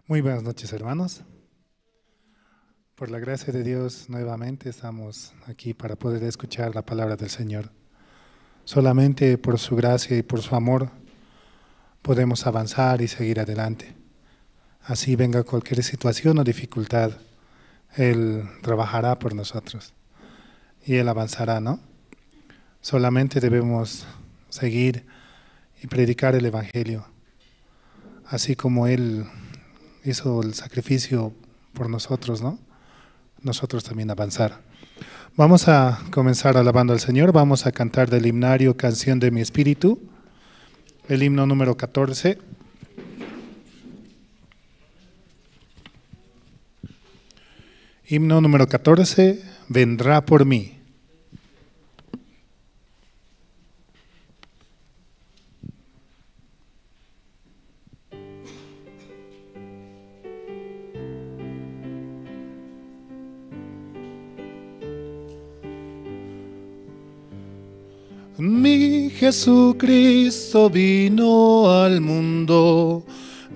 Muy buenas noches, hermanos. Por la gracia de Dios, nuevamente estamos aquí para poder escuchar la palabra del Señor. Solamente por su gracia y por su amor podemos avanzar y seguir adelante. Así venga cualquier situación o dificultad, Él trabajará por nosotros y Él avanzará, ¿no? Solamente debemos seguir y predicar el Evangelio, así como Él hizo el sacrificio por nosotros, ¿no? Nosotros también avanzar. Vamos a comenzar alabando al Señor. Vamos a cantar del himnario Canción de mi Espíritu, el himno número 14. Himno número 14, Vendrá por mí. Mi Jesucristo vino al mundo,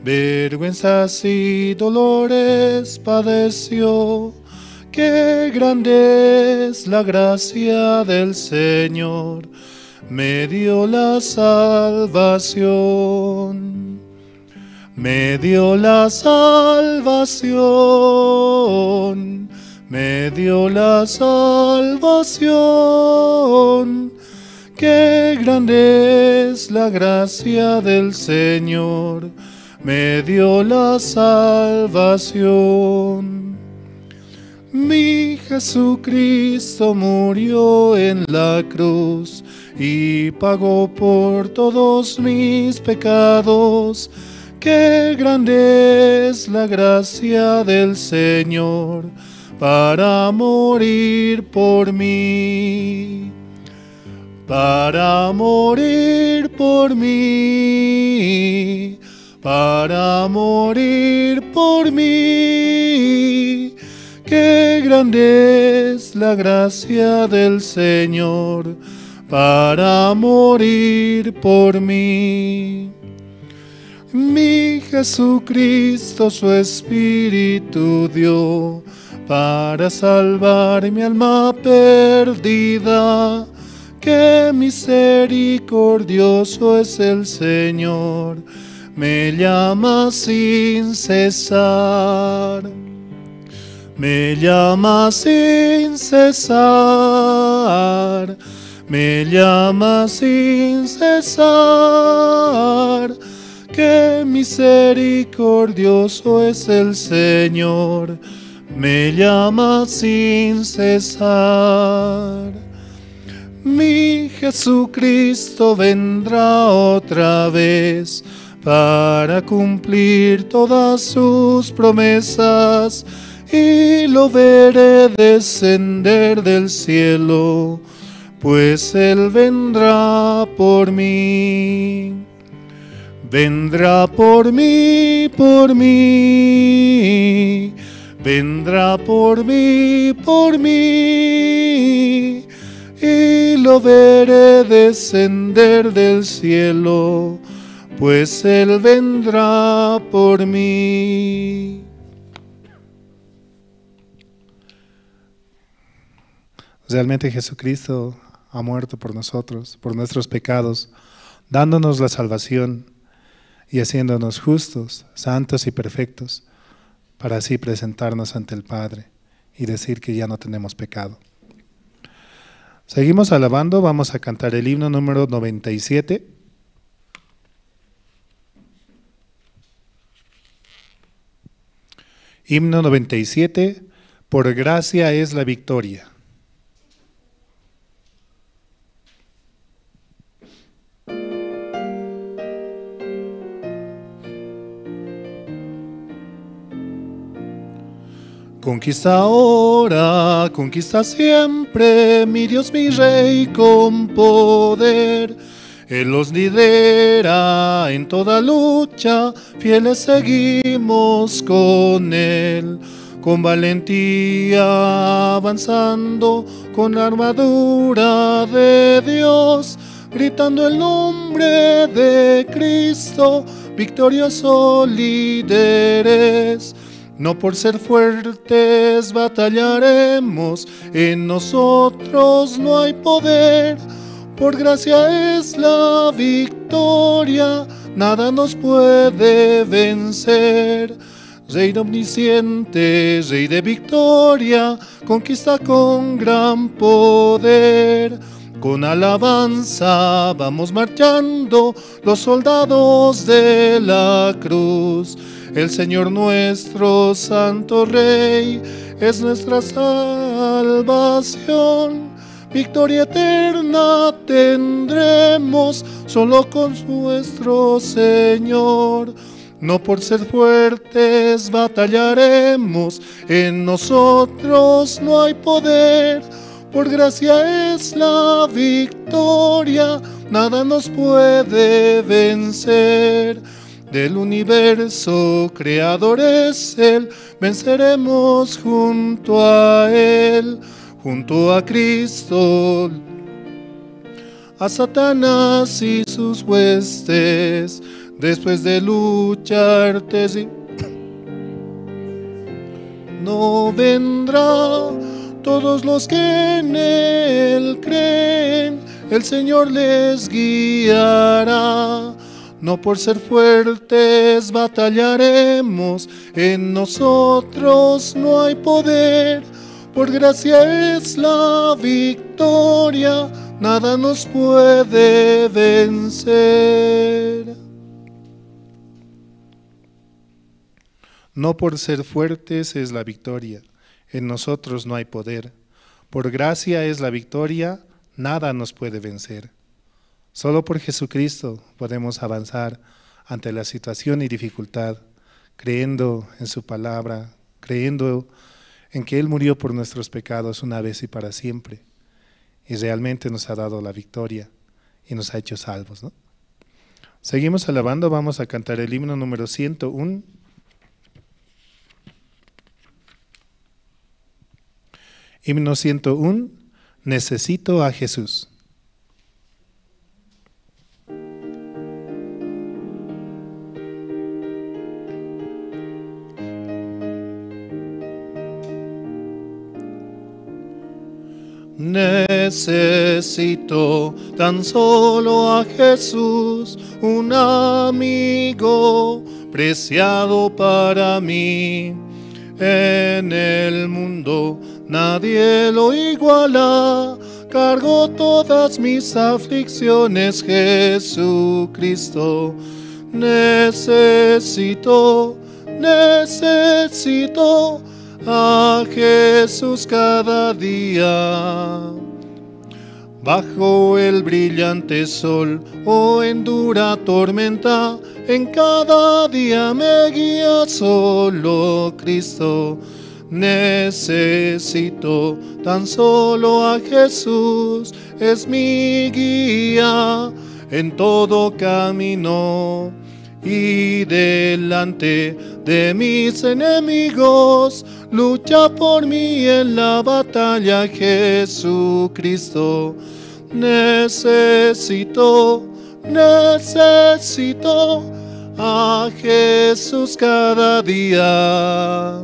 vergüenzas y dolores padeció. Qué grande es la gracia del Señor, me dio la salvación. Me dio la salvación, me dio la salvación. Qué grande es la gracia del Señor, me dio la salvación. Mi Jesucristo murió en la cruz y pagó por todos mis pecados. Qué grande es la gracia del Señor para morir por mí. Para morir por mí, para morir por mí. Qué grande es la gracia del Señor para morir por mí. Mi Jesucristo su Espíritu dio para salvar mi alma perdida. Qué misericordioso es el Señor, me llama sin cesar. Me llama sin cesar, me llama sin cesar. Qué misericordioso es el Señor, me llama sin cesar. Mi Jesucristo vendrá otra vez para cumplir todas sus promesas y lo veré descender del cielo, pues Él vendrá por mí. Vendrá por mí, por mí, vendrá por mí, por mí. Y lo veré descender del cielo, pues Él vendrá por mí. Realmente Jesucristo ha muerto por nosotros, por nuestros pecados, dándonos la salvación y haciéndonos justos, santos y perfectos, para así presentarnos ante el Padre y decir que ya no tenemos pecado. Seguimos alabando, vamos a cantar el himno número 97. Himno 97, por gracia es la victoria. Conquista ahora, conquista siempre, mi Dios, mi Rey con poder. Él los lidera en toda lucha, fieles seguimos con Él. Con valentía avanzando, con la armadura de Dios, gritando el nombre de Cristo, victorioso líderes. No por ser fuertes batallaremos, en nosotros no hay poder. Por gracia es la victoria, nada nos puede vencer. Rey omnisciente, Rey de victoria, conquista con gran poder. Con alabanza vamos marchando los soldados de la cruz. El Señor nuestro Santo Rey es nuestra salvación. Victoria eterna tendremos solo con nuestro Señor. No por ser fuertes batallaremos, en nosotros no hay poder. Por gracia es la victoria, nada nos puede vencer. Del universo creador es Él, venceremos junto a Él, junto a Cristo, a Satanás y sus huestes. Después de luchar, no vendrá. Todos los que en Él creen, el Señor les guiará. No por ser fuertes batallaremos, en nosotros no hay poder. Por gracia es la victoria, nada nos puede vencer. No por ser fuertes es la victoria, en nosotros no hay poder. Por gracia es la victoria, nada nos puede vencer. Solo por Jesucristo podemos avanzar ante la situación y dificultad, creyendo en su palabra, creyendo en que Él murió por nuestros pecados una vez y para siempre, y realmente nos ha dado la victoria y nos ha hecho salvos, ¿no? Seguimos alabando, vamos a cantar el himno número 101. Himno 101, Necesito a Jesús. Necesito tan solo a Jesús, un amigo preciado para mí. En el mundo nadie lo iguala, cargo todas mis aflicciones, Jesucristo. Necesito, necesito a Jesús cada día. Bajo el brillante sol o en dura tormenta, en cada día me guía solo Cristo. Necesito tan solo a Jesús, es mi guía en todo camino. Y delante de mis enemigos, lucha por mí en la batalla, Jesucristo. Necesito, necesito a Jesús cada día.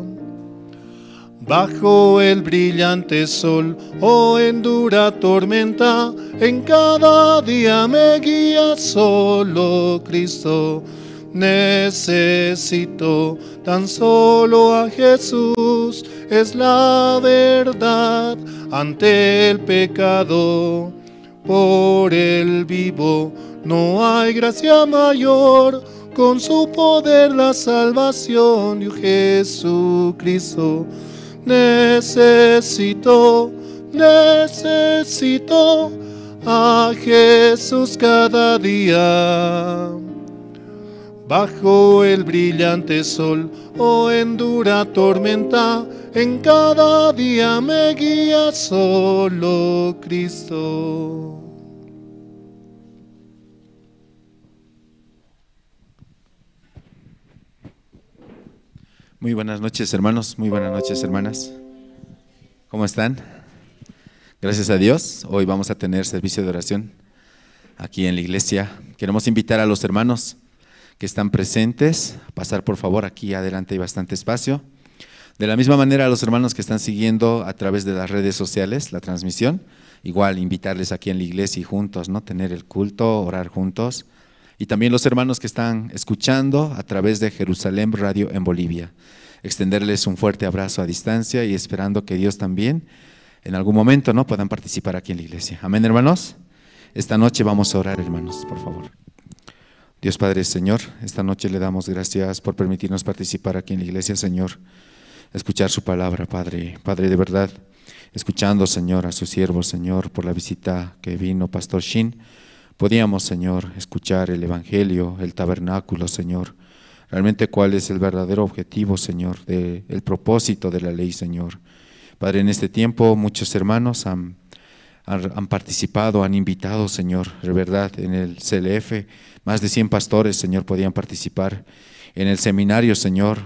Bajo el brillante sol o en dura tormenta, en cada día me guía solo Cristo. Necesito tan solo a Jesús, es la verdad ante el pecado. Por el vivo no hay gracia mayor, con su poder la salvación de Jesucristo. Necesito, necesito a Jesús cada día. Bajo el brillante sol o en dura tormenta, en cada día me guía solo Cristo. Muy buenas noches, hermanos, muy buenas noches, hermanas. ¿Cómo están? Gracias a Dios, hoy vamos a tener servicio de oración aquí en la iglesia. Queremos invitar a los hermanos que están presentes, pasar por favor aquí adelante, hay bastante espacio. De la misma manera a los hermanos que están siguiendo a través de las redes sociales la transmisión, igual invitarles aquí en la iglesia y juntos, ¿no? Tener el culto, orar juntos. Y también los hermanos que están escuchando a través de Jerusalén Radio en Bolivia, extenderles un fuerte abrazo a distancia y esperando que Dios también en algún momento, ¿no?, puedan participar aquí en la iglesia. Amén, hermanos. Esta noche vamos a orar, hermanos, por favor. Dios Padre, Señor, esta noche le damos gracias por permitirnos participar aquí en la iglesia, Señor. Escuchar su palabra, Padre, Padre de verdad, escuchando, Señor, a su siervo, Señor, por la visita que vino Pastor Shin. Podíamos, Señor, escuchar el Evangelio, el tabernáculo, Señor. Realmente cuál es el verdadero objetivo, Señor, del propósito de la ley, Señor. Padre, en este tiempo muchos hermanos han participado, han invitado, Señor, de verdad, en el CLF, más de 100 pastores, Señor, podían participar. En el seminario, Señor,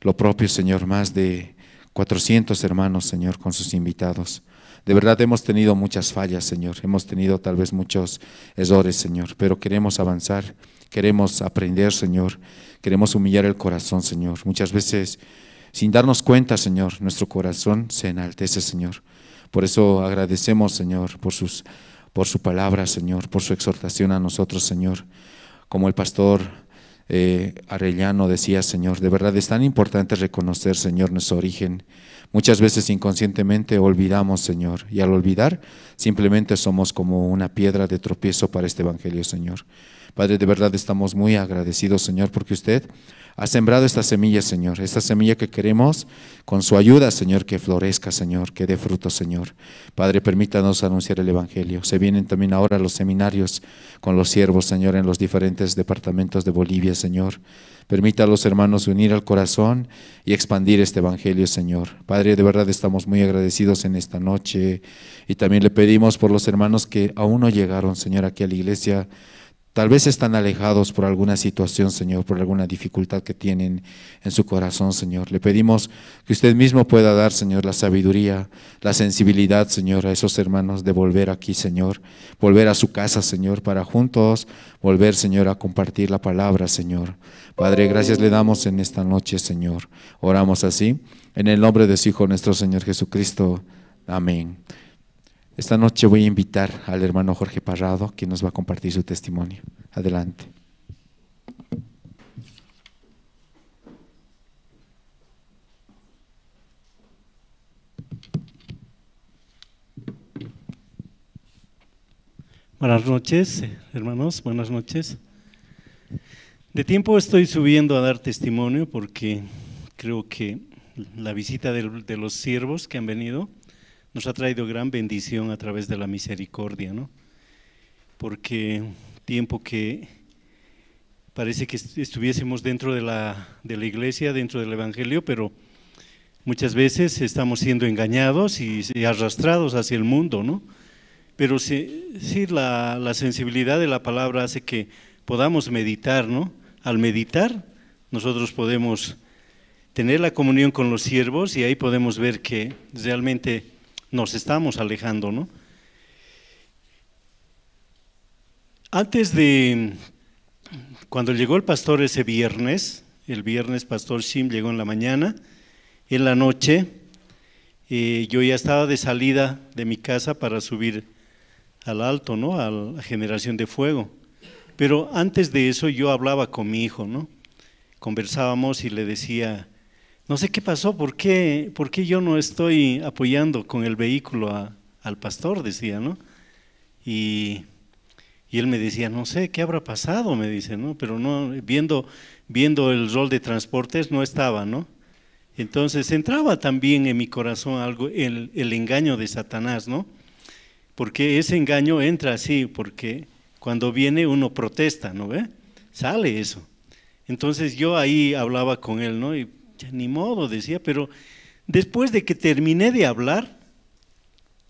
lo propio, Señor, más de 400 hermanos, Señor, con sus invitados. De verdad hemos tenido muchas fallas, Señor, hemos tenido tal vez muchos errores, Señor, pero queremos avanzar, queremos aprender, Señor, queremos humillar el corazón, Señor. Muchas veces, sin darnos cuenta, Señor, nuestro corazón se enaltece, Señor. Por eso agradecemos, Señor, por su palabra, Señor, por su exhortación a nosotros, Señor. Como el pastor Arellano decía, Señor, de verdad es tan importante reconocer, Señor, nuestro origen. Muchas veces inconscientemente olvidamos, Señor, y al olvidar simplemente somos como una piedra de tropiezo para este Evangelio, Señor. Padre, de verdad estamos muy agradecidos, Señor, porque usted ha sembrado esta semilla, Señor, esta semilla que queremos con su ayuda, Señor, que florezca, Señor, que dé fruto, Señor. Padre, permítanos anunciar el Evangelio. Se vienen también ahora los seminarios con los siervos, Señor, en los diferentes departamentos de Bolivia, Señor. Permita a los hermanos unir al corazón y expandir este Evangelio, Señor. Padre, de verdad estamos muy agradecidos en esta noche y también le pedimos por los hermanos que aún no llegaron, Señor, aquí a la iglesia. Tal vez están alejados por alguna situación, Señor, por alguna dificultad que tienen en su corazón, Señor. Le pedimos que usted mismo pueda dar, Señor, la sabiduría, la sensibilidad, Señor, a esos hermanos de volver aquí, Señor, volver a su casa, Señor, para juntos volver, Señor, a compartir la palabra, Señor. Padre, gracias le damos en esta noche, Señor. Oramos así, en el nombre de su Hijo, nuestro Señor Jesucristo. Amén. Esta noche voy a invitar al hermano Jorge Parrado, quien nos va a compartir su testimonio. Adelante. Buenas noches, hermanos, buenas noches. De tiempo estoy subiendo a dar testimonio porque creo que la visita de los siervos que han venido nos ha traído gran bendición a través de la misericordia, ¿no? Porque tiempo que parece que estuviésemos dentro de la iglesia, dentro del evangelio, pero muchas veces estamos siendo engañados y arrastrados hacia el mundo, ¿no? Pero sí, la sensibilidad de la palabra hace que podamos meditar, ¿no? Al meditar, nosotros podemos tener la comunión con los siervos y ahí podemos ver que realmente nos estamos alejando, ¿no? Antes de, cuando llegó el pastor ese viernes, el viernes Pastor Shim llegó en la mañana, en la noche, yo ya estaba de salida de mi casa para subir al alto, ¿no? A la generación de fuego. Pero antes de eso yo hablaba con mi hijo, ¿no? Conversábamos y le decía, no sé qué pasó, ¿por qué yo no estoy apoyando con el vehículo al pastor? Decía, ¿no? Y él me decía, no sé, ¿qué habrá pasado? Me dice, ¿no? Pero no, viendo el rol de transportes no estaba, ¿no? Entonces entraba también en mi corazón algo, el engaño de Satanás, ¿no? Porque ese engaño entra así, porque cuando viene uno protesta, ¿no ve? Sale eso. Entonces yo ahí hablaba con él, ¿no? Y ya ni modo, decía, pero después de que terminé de hablar,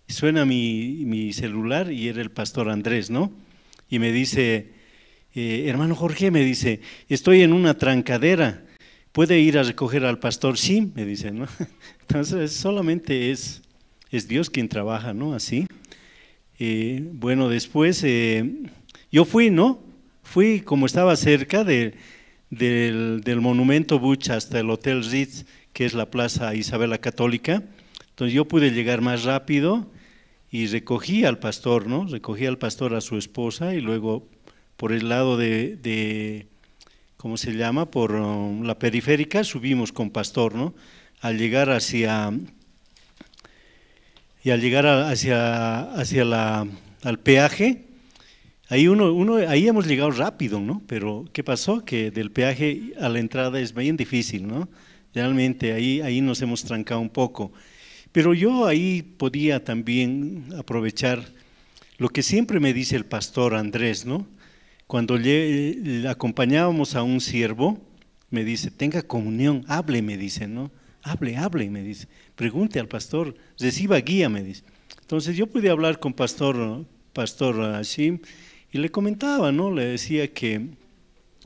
suena mi celular y era el pastor Andrés, ¿no? Y me dice, hermano Jorge, me dice, estoy en una trancadera, ¿puede ir a recoger al pastor? Sí, me dice, ¿no? Entonces solamente es Dios quien trabaja, ¿no? Así. Bueno, después yo fui, ¿no? Fui, como estaba cerca del Monumento Buch hasta el Hotel Ritz, que es la Plaza Isabel la Católica, entonces yo pude llegar más rápido y recogí al pastor, ¿no? Recogí al pastor a su esposa y luego por el lado de ¿cómo se llama? Por la periférica subimos con pastor, ¿no? Al llegar hacia al peaje, ahí ahí hemos llegado rápido, ¿no? Pero ¿qué pasó? Que del peaje a la entrada es bien difícil, ¿no? Realmente ahí nos hemos trancado un poco. Pero yo ahí podía también aprovechar lo que siempre me dice el pastor Andrés, ¿no? Cuando le acompañábamos a un siervo, me dice, tenga comunión, hable, me dice, ¿no? Hable, hable, me dice, pregunte al pastor, reciba guía, me dice. Entonces yo pude hablar con pastor Hashim y le comentaba, ¿no? Le decía que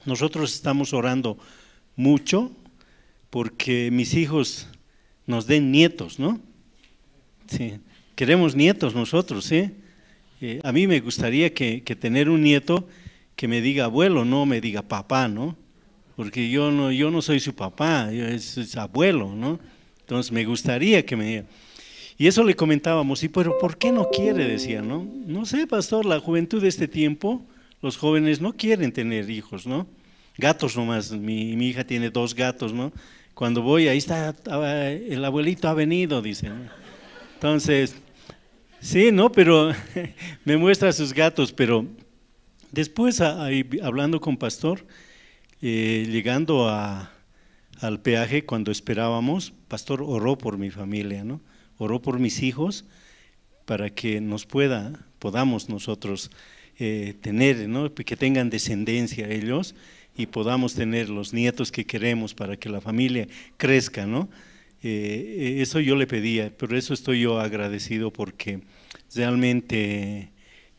nosotros estamos orando mucho porque mis hijos nos den nietos, ¿no? Sí, queremos nietos nosotros, ¿sí? A mí me gustaría que tener un nieto que me diga abuelo, no me diga papá, ¿no? Porque yo no soy su papá, es abuelo, ¿no? Entonces me gustaría que me diga. Y eso le comentábamos, y pero ¿por qué no quiere? Decía, ¿no? No sé, pastor, la juventud de este tiempo, los jóvenes no quieren tener hijos, ¿no? Gatos nomás, mi hija tiene 2 gatos, ¿no? Cuando voy, ahí está, el abuelito ha venido, dice, ¿no? Entonces, sí, ¿no? Pero me muestra sus gatos, pero después, ahí, hablando con pastor, llegando al peaje, cuando esperábamos, pastor oró por mi familia, ¿no? Oró por mis hijos para que nos podamos nosotros tener, ¿no? Que tengan descendencia ellos y podamos tener los nietos que queremos para que la familia crezca, ¿no? Eso yo le pedía, pero eso estoy yo agradecido porque realmente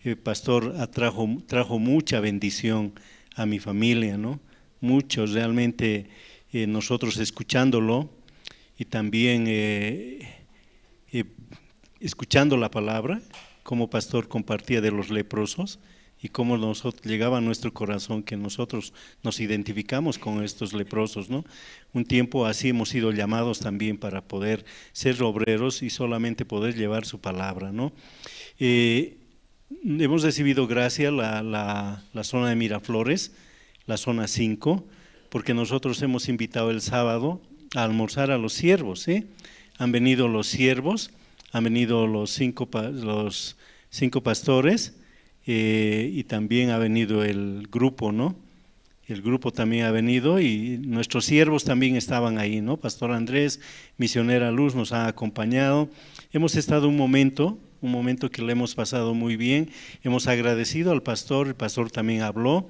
el pastor trajo mucha bendición a mi familia, ¿no? Mucho, realmente nosotros escuchándolo y también escuchando la palabra, como pastor compartía de los leprosos y cómo nosotros, llegaba a nuestro corazón que nosotros nos identificamos con estos leprosos, ¿no? Un tiempo así hemos sido llamados también para poder ser obreros y solamente poder llevar su palabra, ¿no? Hemos recibido gracia la zona de Miraflores, la zona 5, porque nosotros hemos invitado el sábado a almorzar a los siervos, ¿sí? Han venido los siervos, han venido los cinco pastores, y también ha venido el grupo, ¿no? El grupo también ha venido y nuestros siervos también estaban ahí, ¿no? Pastor Andrés, misionera Luz nos ha acompañado. Hemos estado un momento que le hemos pasado muy bien, hemos agradecido al pastor, el pastor también habló.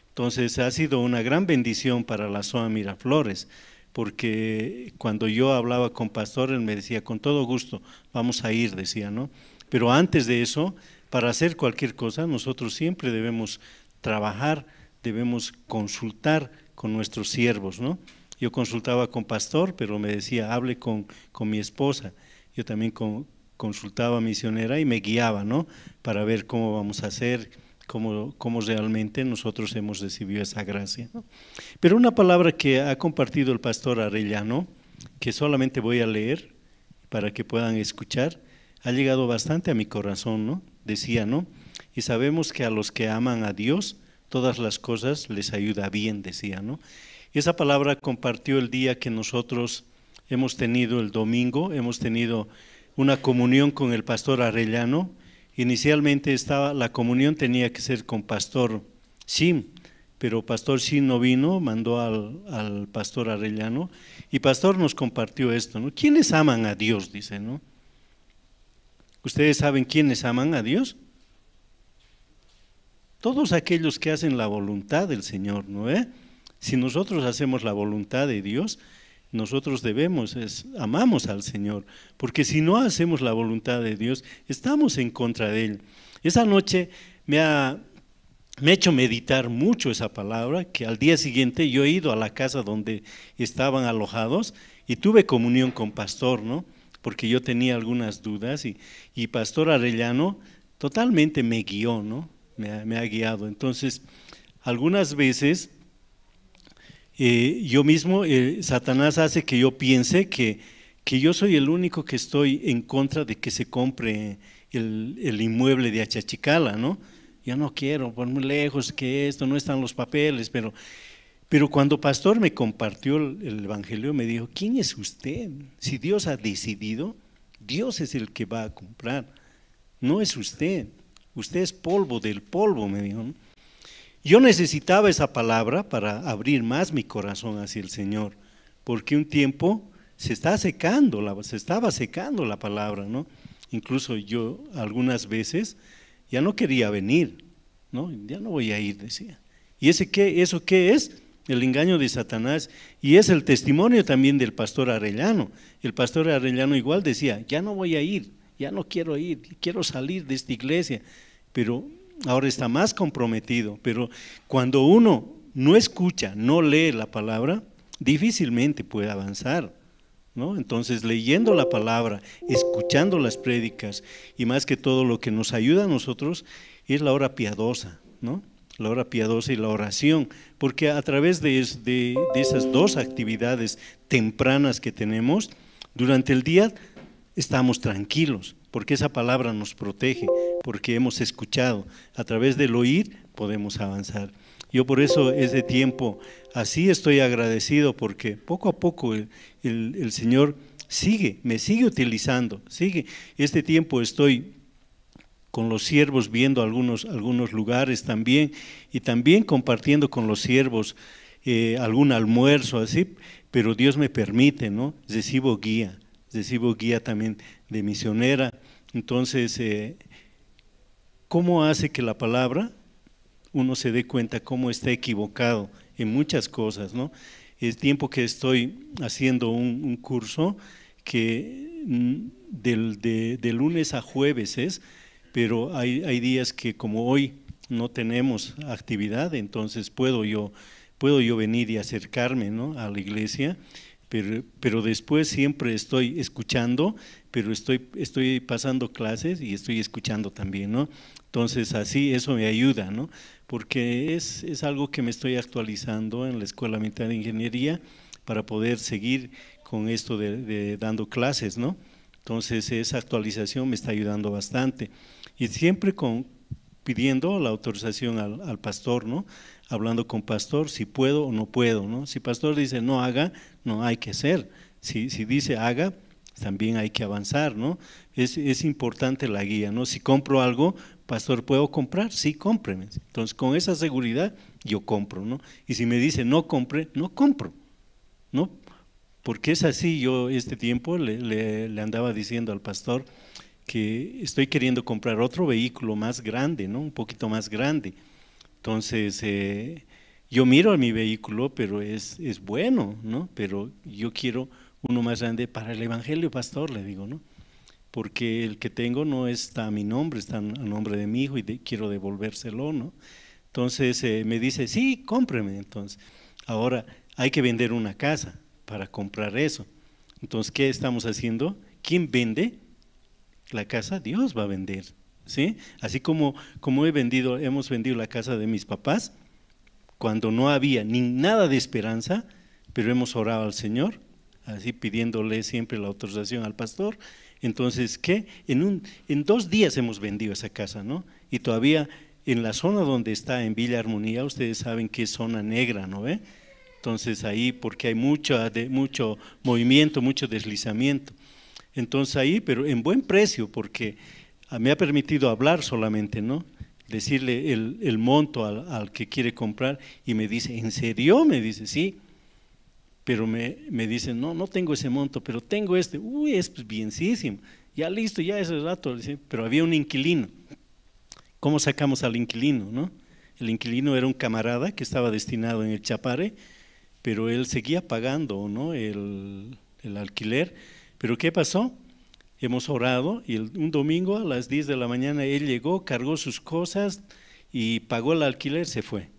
Entonces ha sido una gran bendición para la zona Miraflores, porque cuando yo hablaba con pastor, él me decía, con todo gusto, vamos a ir, decía, ¿no? Pero antes de eso, para hacer cualquier cosa, nosotros siempre debemos trabajar, debemos consultar con nuestros siervos, ¿no? Yo consultaba con pastor, pero me decía, hable con mi esposa. Yo también consultaba a misionera y me guiaba, ¿no? Para ver cómo vamos a hacer, cómo realmente nosotros hemos recibido esa gracia, ¿no? Pero una palabra que ha compartido el pastor Arellano, que solamente voy a leer para que puedan escuchar, ha llegado bastante a mi corazón, ¿no? Decía, ¿no? Y sabemos que a los que aman a Dios, todas las cosas les ayuda bien, decía, ¿no? Y esa palabra compartió el día que nosotros hemos tenido el domingo, hemos tenido una comunión con el pastor Arellano. Inicialmente la comunión tenía que ser con pastor Shim, pero pastor Shim no vino, mandó al pastor Arellano, y pastor nos compartió esto, ¿no? ¿Quiénes aman a Dios? Dice, ¿no? ¿Ustedes saben quiénes aman a Dios? Todos aquellos que hacen la voluntad del Señor, ¿no? Si nosotros hacemos la voluntad de Dios, nosotros amamos al Señor, porque si no hacemos la voluntad de Dios, estamos en contra de Él. Esa noche me ha hecho meditar mucho esa palabra, que al día siguiente yo he ido a la casa donde estaban alojados y tuve comunión con pastor, ¿no? Porque yo tenía algunas dudas y pastor Arellano totalmente me guió, ¿no? Me ha guiado. Entonces, Algunas veces yo mismo, Satanás hace que yo piense que yo soy el único que estoy en contra de que se compre el inmueble de Achachicala, ¿no? Yo no quiero, por muy lejos que esto, no están los papeles, pero cuando pastor me compartió el evangelio, me dijo, ¿quién es usted? Si Dios ha decidido, Dios es el que va a comprar, no es usted, usted es polvo del polvo, me dijo, ¿no? Yo necesitaba esa palabra para abrir más mi corazón hacia el Señor, porque un tiempo se está secando, se estaba secando la palabra, ¿no? Incluso yo algunas veces ya no quería venir, ¿no? Ya no voy a ir, decía. ¿Y ese qué? ¿Eso qué es? El engaño de Satanás. Y es el testimonio también del pastor Arellano. El pastor Arellano igual decía, ya no voy a ir, ya no quiero ir, quiero salir de esta iglesia, pero ahora está más comprometido. Pero cuando uno no escucha, no lee la palabra, difícilmente puede avanzar, ¿no? Entonces, leyendo la palabra, escuchando las prédicas, y más que todo lo que nos ayuda a nosotros es la hora piadosa, ¿no? La hora piadosa y la oración, porque a través de esas dos actividades tempranas que tenemos, durante el día estamos tranquilos, porque esa palabra nos protege, porque hemos escuchado. A través del oír podemos avanzar. Yo por eso ese tiempo así estoy agradecido, porque poco a poco el Señor sigue, me sigue utilizando, sigue. Este tiempo estoy con los siervos viendo algunos lugares también, y también compartiendo con los siervos algún almuerzo así, pero Dios me permite, ¿no? Recibo guía también de misionera. Entonces, ¿cómo hace que la palabra uno se dé cuenta cómo está equivocado en muchas cosas, ¿no? Es tiempo que estoy haciendo un curso que de lunes a jueves es, pero hay días que como hoy no tenemos actividad, entonces puedo yo venir y acercarme, ¿no?, a la iglesia, pero después siempre estoy escuchando, pero estoy pasando clases y estoy escuchando también, ¿no? Entonces así eso me ayuda, ¿no? Porque es algo que me estoy actualizando en la Escuela Militar de Ingeniería para poder seguir con esto de dando clases, ¿no? Entonces esa actualización me está ayudando bastante. Y siempre pidiendo la autorización al pastor, ¿no? Hablando con pastor, si puedo o no puedo, ¿no? Si pastor dice no haga, no hay que hacer. Si dice haga, también hay que avanzar, ¿no? Es importante la guía, ¿no? Si compro algo, pastor, ¿puedo comprar? Sí, cómpreme. Entonces, con esa seguridad, yo compro, ¿no? Y si me dice no compre, no compro, ¿no? Porque es así. Yo este tiempo le andaba diciendo al pastor que estoy queriendo comprar otro vehículo más grande, ¿no? Un poquito más grande. Entonces, yo miro a mi vehículo, pero es bueno, ¿no? Pero yo quiero uno más grande para el evangelio, pastor, le digo, ¿no? Porque el que tengo no está a mi nombre, está a nombre de mi hijo y quiero devolvérselo, ¿no? Entonces me dice, sí, cómpreme. Entonces, ahora hay que vender una casa para comprar eso. Entonces, ¿qué estamos haciendo? ¿Quién vende la casa? Dios va a vender, ¿sí? Así como hemos vendido la casa de mis papás, cuando no había ni nada de esperanza, pero hemos orado al Señor, así pidiéndole siempre la autorización al pastor. Entonces, ¿qué? En 2 días hemos vendido esa casa, ¿no? Y todavía en la zona donde está, en Villa Armonía, ustedes saben que es zona negra, ¿no ve? Entonces ahí, porque hay mucho movimiento, mucho deslizamiento. Entonces ahí, pero en buen precio, porque me ha permitido hablar solamente, ¿no? Decirle el monto al que quiere comprar, y me dice, ¿en serio? Me dice, sí. Pero me dicen, no tengo ese monto, pero tengo este. Uy, es bienísimo. Ya listo, ya ese rato. Pero había un inquilino. ¿Cómo sacamos al inquilino, no? El inquilino era un camarada que estaba destinado en el Chapare, pero él seguía pagando, ¿no?, el alquiler. Pero ¿qué pasó? Hemos orado y un domingo a las 10 de la mañana él llegó, cargó sus cosas y pagó el alquiler, se fue.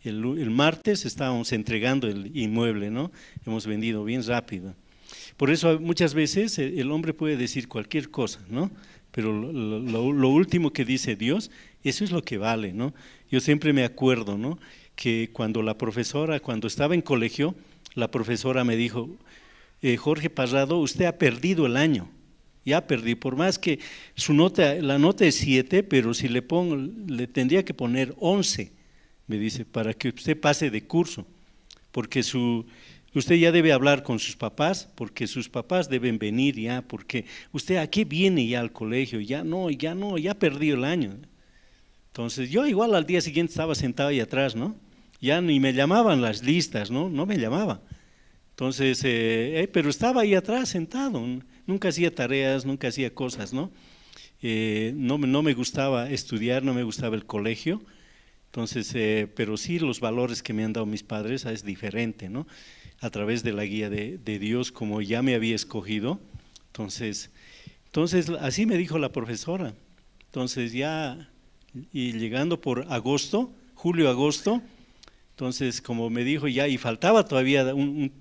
El martes estábamos entregando el inmueble, ¿no? Hemos vendido bien rápido. Por eso muchas veces el hombre puede decir cualquier cosa, ¿no? Pero lo último que dice Dios, eso es lo que vale, ¿no? Yo siempre me acuerdo, ¿no? Que cuando la profesora, cuando estaba en colegio, la profesora me dijo, Jorge Parrado, usted ha perdido el año, ya perdí, por más que su nota, la nota es 7, pero si le pongo, le tendría que poner 11, me dice, para que usted pase de curso, porque usted ya debe hablar con sus papás, porque sus papás deben venir ya, porque usted a qué viene ya al colegio, ya no, ya no, ya perdió el año. Entonces yo igual al día siguiente estaba sentado ahí atrás, ¿no? Ya ni me llamaban las listas, ¿no? No me llamaba. Entonces, pero estaba ahí atrás sentado, nunca hacía tareas, nunca hacía cosas, ¿no? No me gustaba estudiar, no me gustaba el colegio, entonces, pero sí los valores que me han dado mis padres es diferente, ¿no? A través de la guía de Dios, como ya me había escogido, entonces así me dijo la profesora. Entonces ya, y llegando por agosto, julio, agosto, entonces como me dijo ya, y faltaba todavía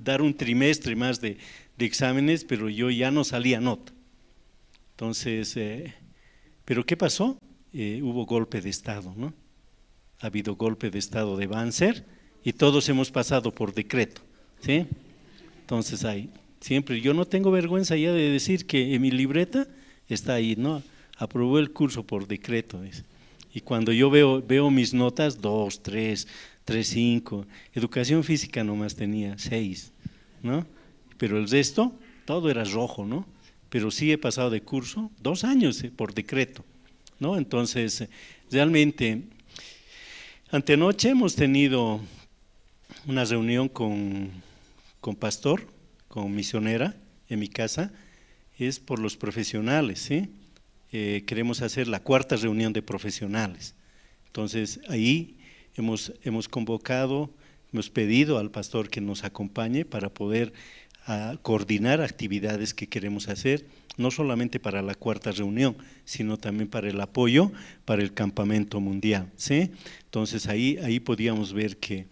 dar un trimestre más de exámenes, pero yo ya no salía nota. Entonces, ¿pero qué pasó? Hubo golpe de Estado, ¿no? Ha habido golpe de Estado de Banzer y todos hemos pasado por decreto, ¿sí? Entonces ahí, siempre, yo no tengo vergüenza ya de decir que en mi libreta está ahí, ¿no? Aprobó el curso por decreto, dice. Y cuando yo veo mis notas, 2, 3, 3, 5, educación física nomás tenía 6, ¿no? Pero el resto, todo era rojo, ¿no? Pero sí he pasado de curso 2 años por decreto, ¿no? Entonces, realmente, antenoche hemos tenido una reunión con pastor, con misionera en mi casa, es por los profesionales, ¿sí? Queremos hacer la 4ª reunión de profesionales. Entonces, ahí hemos convocado, hemos pedido al pastor que nos acompañe para poder coordinar actividades que queremos hacer, no solamente para la 4ª reunión, sino también para el apoyo para el campamento mundial, ¿sí? Entonces ahí podíamos ver que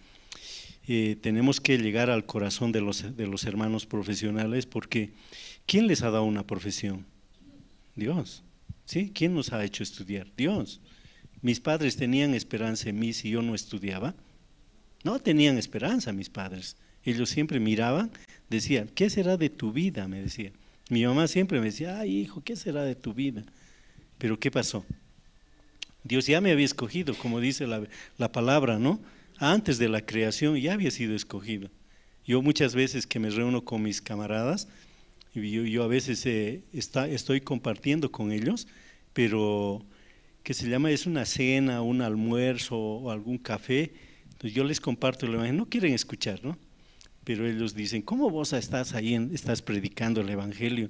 tenemos que llegar al corazón de los hermanos profesionales, porque ¿quién les ha dado una profesión? Dios, ¿sí? ¿Quién nos ha hecho estudiar? Dios. Mis padres tenían esperanza en mí si yo no estudiaba. No tenían esperanza mis padres. Ellos siempre miraban, decían, ¿qué será de tu vida? Me decía. Mi mamá siempre me decía, ay hijo, ¿qué será de tu vida? Pero ¿qué pasó? Dios ya me había escogido, como dice la palabra, ¿no? Antes de la creación ya había sido escogido. Yo muchas veces que me reúno con mis camaradas, yo a veces estoy compartiendo con ellos, pero que se llama, es una cena, un almuerzo o algún café, entonces yo les comparto el evangelio, no quieren escuchar, ¿no? Pero ellos dicen, ¿cómo vos estás ahí, estás predicando el evangelio?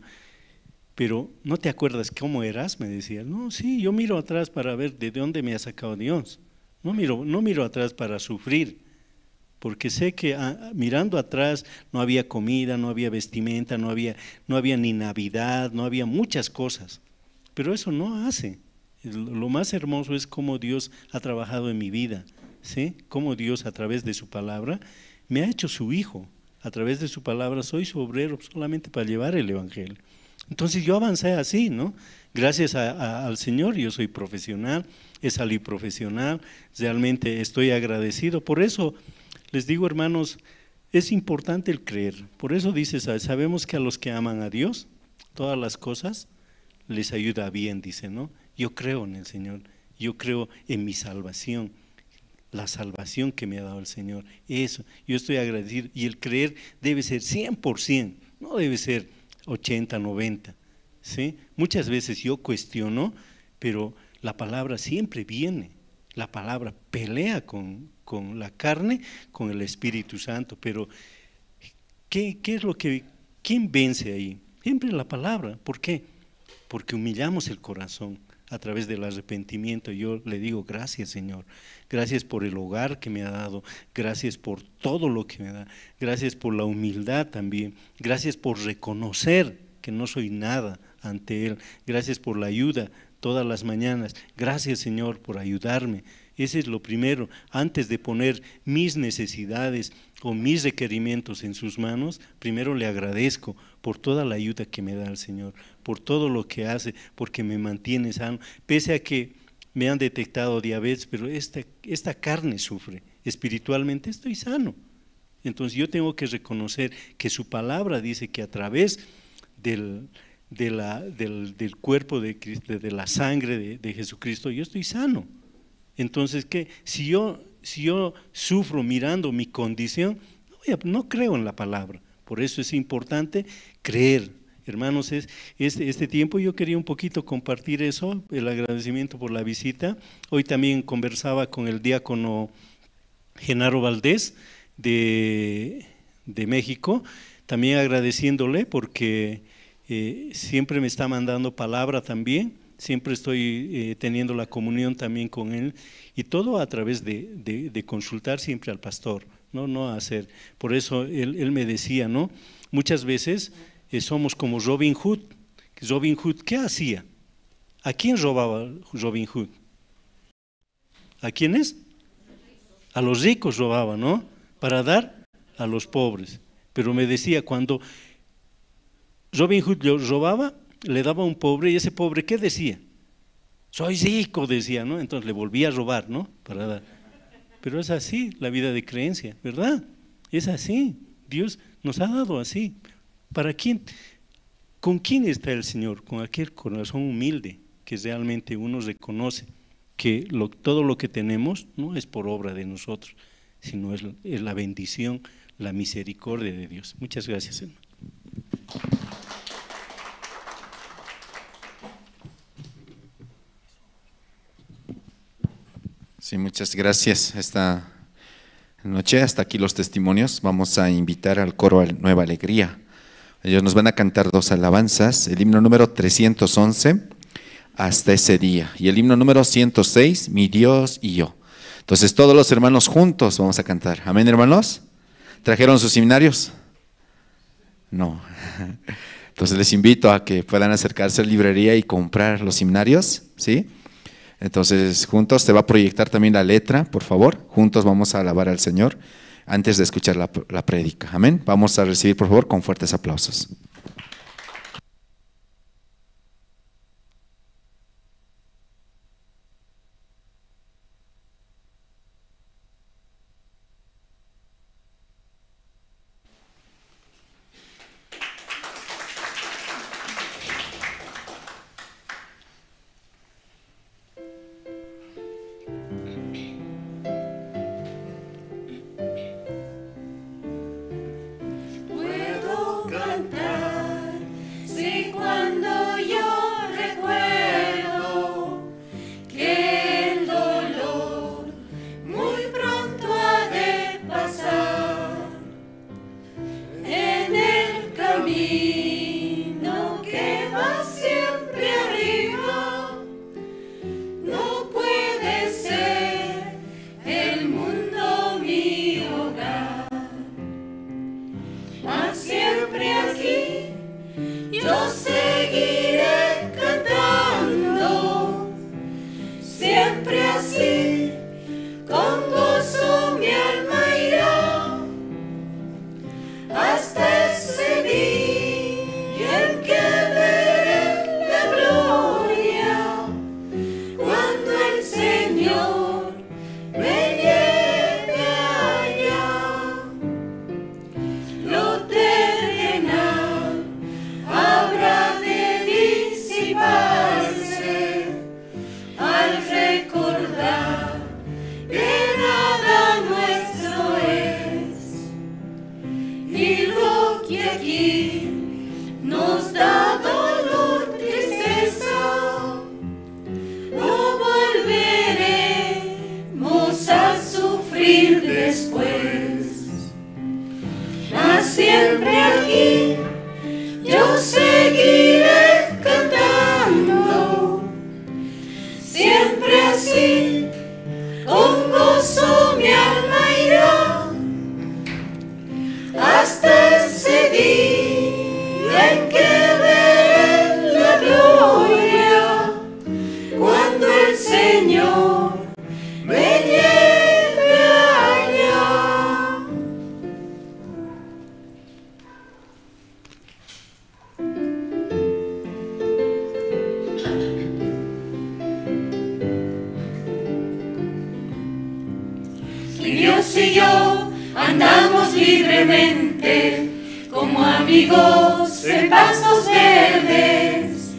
Pero ¿no te acuerdas cómo eras? Me decía, no, sí, yo miro atrás para ver de dónde me ha sacado Dios. No miro atrás para sufrir, porque sé que mirando atrás no había comida, no había vestimenta, no había ni Navidad, no había muchas cosas. Pero eso no hace. Lo más hermoso es cómo Dios ha trabajado en mi vida, ¿sí? Cómo Dios a través de su palabra me ha hecho su hijo. A través de su palabra soy su obrero solamente para llevar el evangelio. Entonces yo avancé así, ¿no? Gracias al Señor yo soy profesional, he salido profesional, realmente estoy agradecido. Por eso les digo, hermanos, es importante el creer. Por eso dice, sabemos que a los que aman a Dios, todas las cosas les ayuda bien, dice, ¿no? Yo creo en el Señor, yo creo en mi salvación, la salvación que me ha dado el Señor. Eso, yo estoy agradecido. Y el creer debe ser 100%, no debe ser 80, 90, ¿sí? Muchas veces yo cuestiono, pero la palabra siempre viene, la palabra pelea con la carne, con el Espíritu Santo, pero ¿qué es lo que, quién vence ahí? Siempre la palabra. ¿Por qué? Porque humillamos el corazón a través del arrepentimiento. Yo le digo, gracias Señor, gracias por el hogar que me ha dado, gracias por todo lo que me da, gracias por la humildad también, gracias por reconocer que no soy nada ante Él, gracias por la ayuda todas las mañanas, gracias Señor por ayudarme. Ese es lo primero, antes de poner mis necesidades o mis requerimientos en sus manos, primero le agradezco por toda la ayuda que me da el Señor, por todo lo que hace, porque me mantiene sano, pese a que me han detectado diabetes, pero esta carne sufre, Espiritualmente estoy sano. Entonces yo tengo que reconocer que su palabra dice que a través del cuerpo de Cristo, de la sangre de Jesucristo, yo estoy sano. Entonces, ¿qué? Si yo sufro mirando mi condición, no creo en la palabra. Por eso es importante creer. Hermanos, este tiempo yo quería un poquito compartir eso, el agradecimiento por la visita. Hoy también conversaba con el diácono Genaro Valdés de México, también agradeciéndole porque siempre me está mandando palabra también, siempre estoy teniendo la comunión también con él, y todo a través de consultar siempre al pastor, no hacer. Por eso él me decía, ¿no? Muchas veces somos como Robin Hood. Robin Hood, ¿qué hacía? ¿A quién robaba Robin Hood? ¿A quiénes? A los ricos robaba, ¿no? Para dar a los pobres. Pero me decía, cuando Robin Hood lo robaba, le daba a un pobre, y ese pobre, ¿qué decía? Soy rico, decía, ¿no? Entonces le volvía a robar, ¿no? Para dar. Pero es así la vida de creencia, ¿verdad? Es así. Dios nos ha dado así. ¿Para quién? ¿Con quién está el Señor? Con aquel corazón humilde que realmente uno reconoce que todo lo que tenemos no es por obra de nosotros, sino es la bendición, la misericordia de Dios. Muchas gracias, hermano. Sí, muchas gracias. Esta noche, hasta aquí los testimonios. Vamos a invitar al coro Nueva Alegría. Ellos nos van a cantar dos alabanzas, el himno número 311, Hasta ese día, y el himno número 106, Mi Dios y yo. Entonces todos los hermanos juntos vamos a cantar. Amén, hermanos. ¿Trajeron sus himnarios? No. Entonces les invito a que puedan acercarse a la librería y comprar los himnarios, ¿sí? Entonces juntos se va a proyectar también la letra, por favor. Juntos vamos a alabar al Señor antes de escuchar la prédica. Amén. Vamos a recibir, por favor, con fuertes aplausos. Cantar. y yo andamos libremente, como amigos en pastos verdes.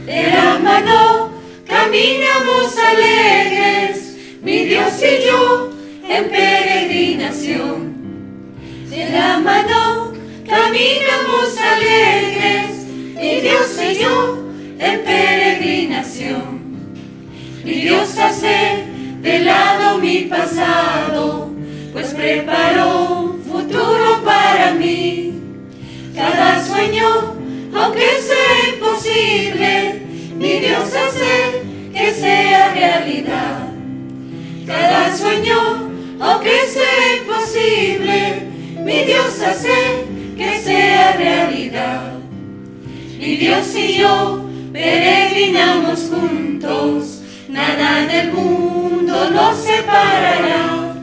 De la mano caminamos alegres, mi Dios y yo en peregrinación. De la mano caminamos alegres, mi Dios y yo en peregrinación. Mi Dios hace de lado mi pasado, pues preparó un futuro para mí. Cada sueño, aunque sea imposible, mi Dios hace que sea realidad. Cada sueño, aunque sea imposible, mi Dios hace que sea realidad. Mi Dios y yo peregrinamos juntos, nada del mundo nos separará.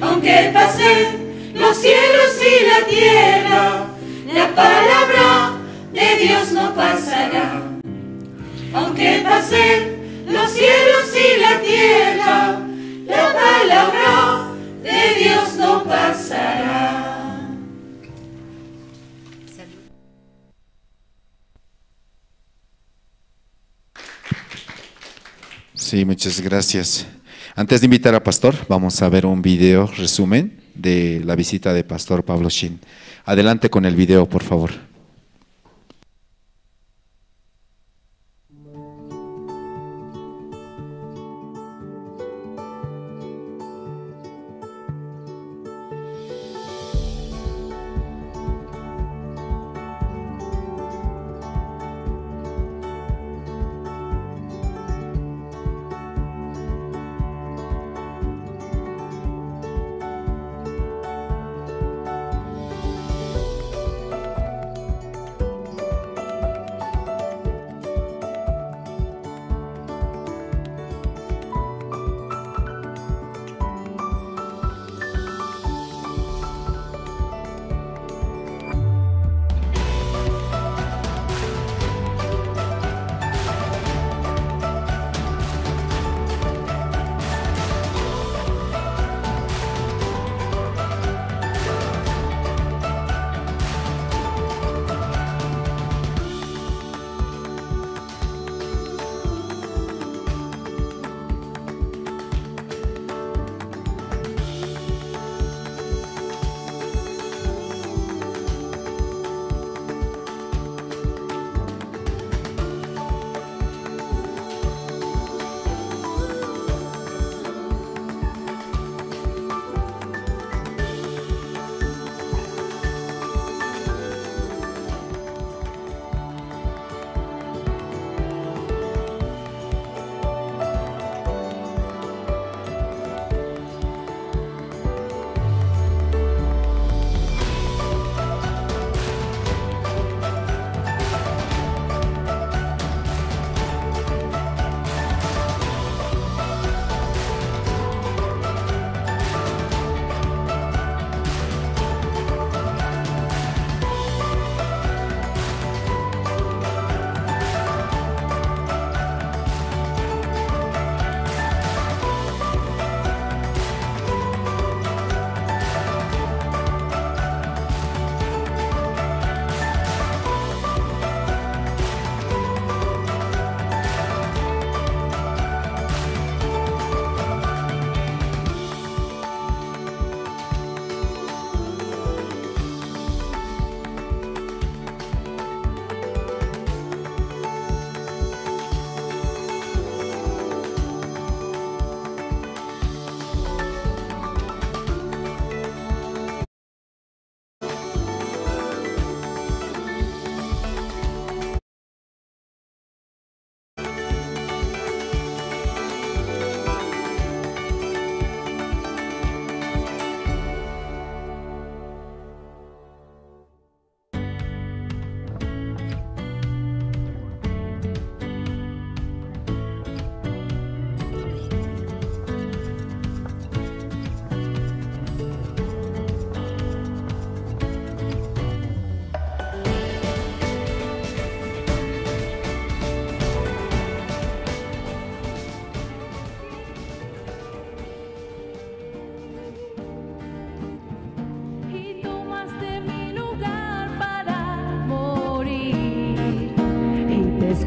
Aunque pasen los cielos y la tierra, la palabra de Dios no pasará. Aunque pasen los cielos y la tierra, la palabra de Dios no pasará. Sí, muchas gracias. Antes de invitar a Pastor, vamos a ver un video resumen de la visita de Pastor Pablo Shin. Adelante con el video, por favor.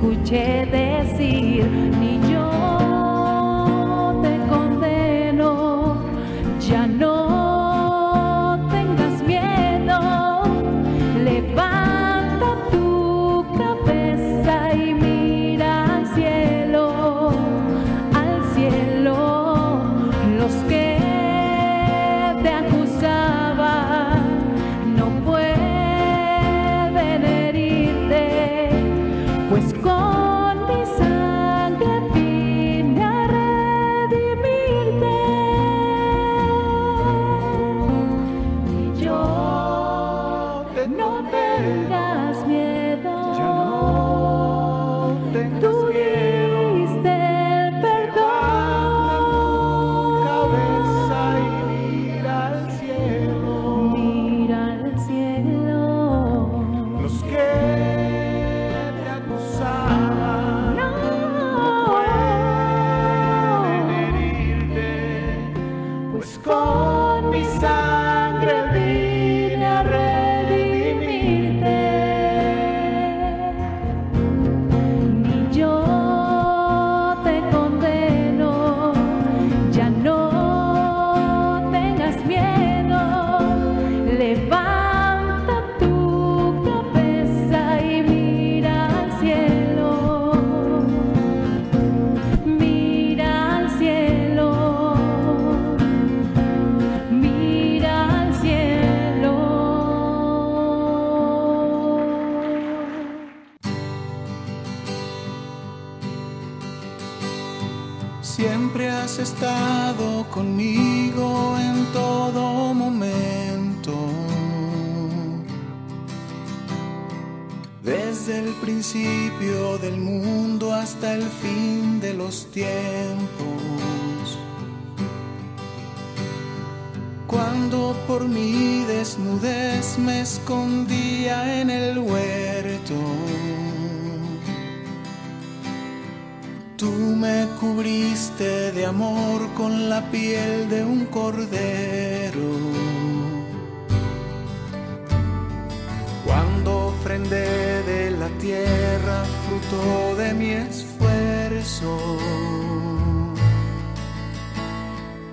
Escuché decir, ni yo te condeno, ya no tengas miedo, levanta tu cabeza y mira al cielo, los que te acusaban no pueden herirte, pues con mi sangre vine a redimirte. Y yo te no condeno, tengas miedo, ya no tengas tú miedo. diste el perdón. Cabeza y mira al cielo. Mira al cielo. Los que te acusaban No pueden herirte, pues con mi sangre vine a redimirte. Ni yo te condeno, ya no tengas miedo, levanta tu cabeza y mira al cielo, mira al cielo, mira al cielo. Siempre has estado conmigo en todo momento. Desde el principio del mundo hasta el fin de los tiempos. Cuando por mi desnudez me escondía en el huerto. Tú me cubriste de amor con la piel de un cordero. Cuando ofrendé de la tierra fruto de mi esfuerzo,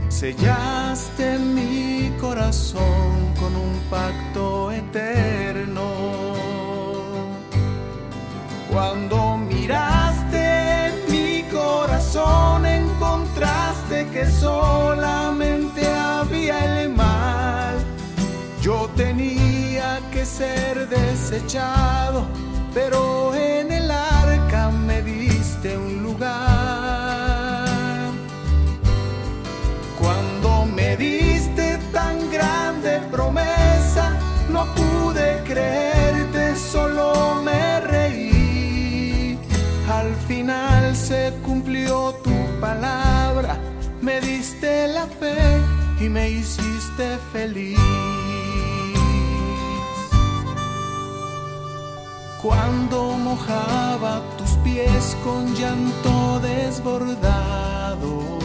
sellaste mi corazón con un pacto eterno. Cuando miraste mi corazón, encontraste que solamente había el mal. Yo tenía que ser desechado, pero en el arca me diste un lugar. Cuando me diste tan grande promesa, no pude creerte, solo me reí. Al final se cumplió tu palabra, me diste la fe y me hiciste feliz. Cuando mojaba tus pies con llanto desbordado,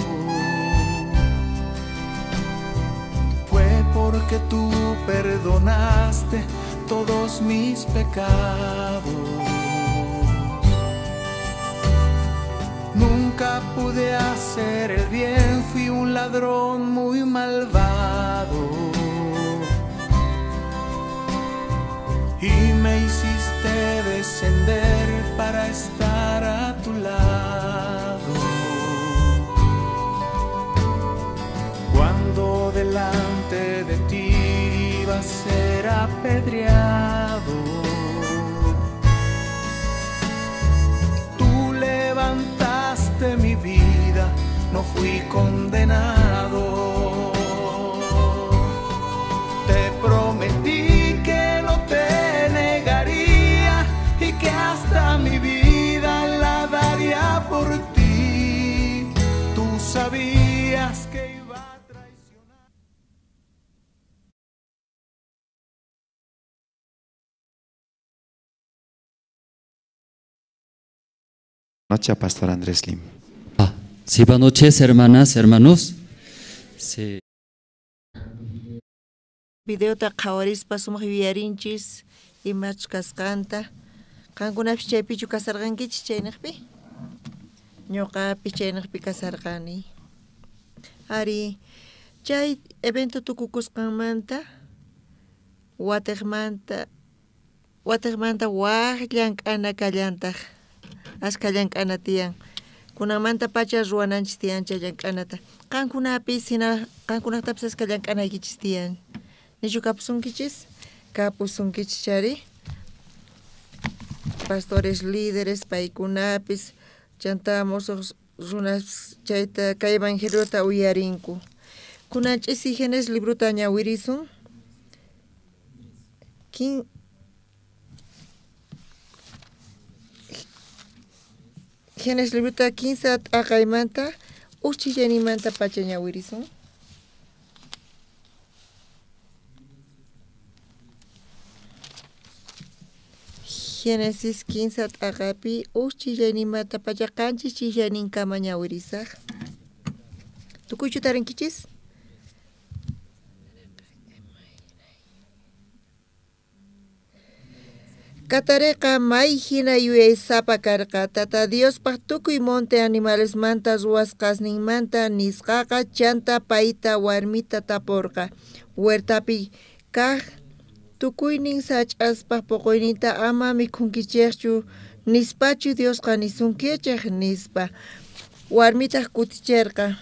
fue porque tú perdonaste todos mis pecados. Nunca pude hacer el bien, fui un ladrón muy malvado. Y me hiciste descender para estar a tu lado. Cuando delante de ti iba a ser apedreado, tú levantaste mi vida, no fui condenado. Te prometí que no te negaría y que hasta mi vida la daría por ti. Tú sabías que iba a traicionar. Noche, Pastor Andrés Lim. Sí, buenas noches, hermanas, hermanos. Sí. Videota qhawarispa sumaq yuyarinchis imachus kasqanta, Qankunapis chaypichu kasarqankichis chayniqpi? Ñuqapis chayniqpi kasarqani. Ari, chay evento tukukusqanmanta watiqmanta waj llank'ana kallantaq, askha llank'ana tiyan. Kunanmanta pacha ruwananchis tiyan chay llank'anata. Qankunapis hina qankunatapis askha llank'anaykichis tiyan. Nichu kapusunkichis? Kapusunkichis chari. Pastores líderes paykunapis chanta musuq runas chayta kay evangeliota uyarinku. Kunan ch'isi Génesis librota ñawirisun. Génesis librota 15 t'aqaymanta uj chillanimanta pacha ñawirisun. Génesis 15 t'aqapi uj chillanimanta pacha qanchis chillaninkama ñawirisaj. Tukuychu tarinkichis? Katareqa may hina yuyaysapa karqa, Tata Diospaj tukuy monte animalesmanta ruwasqasninmanta nisqaqa, chanta payta warmita taporqa, huertapi kaj tukuynin sach'aspaj poqoyninta ama mikhunkichejchu nispachu Diosqa nisunkichej nispa. Warmitaj kuticherqa,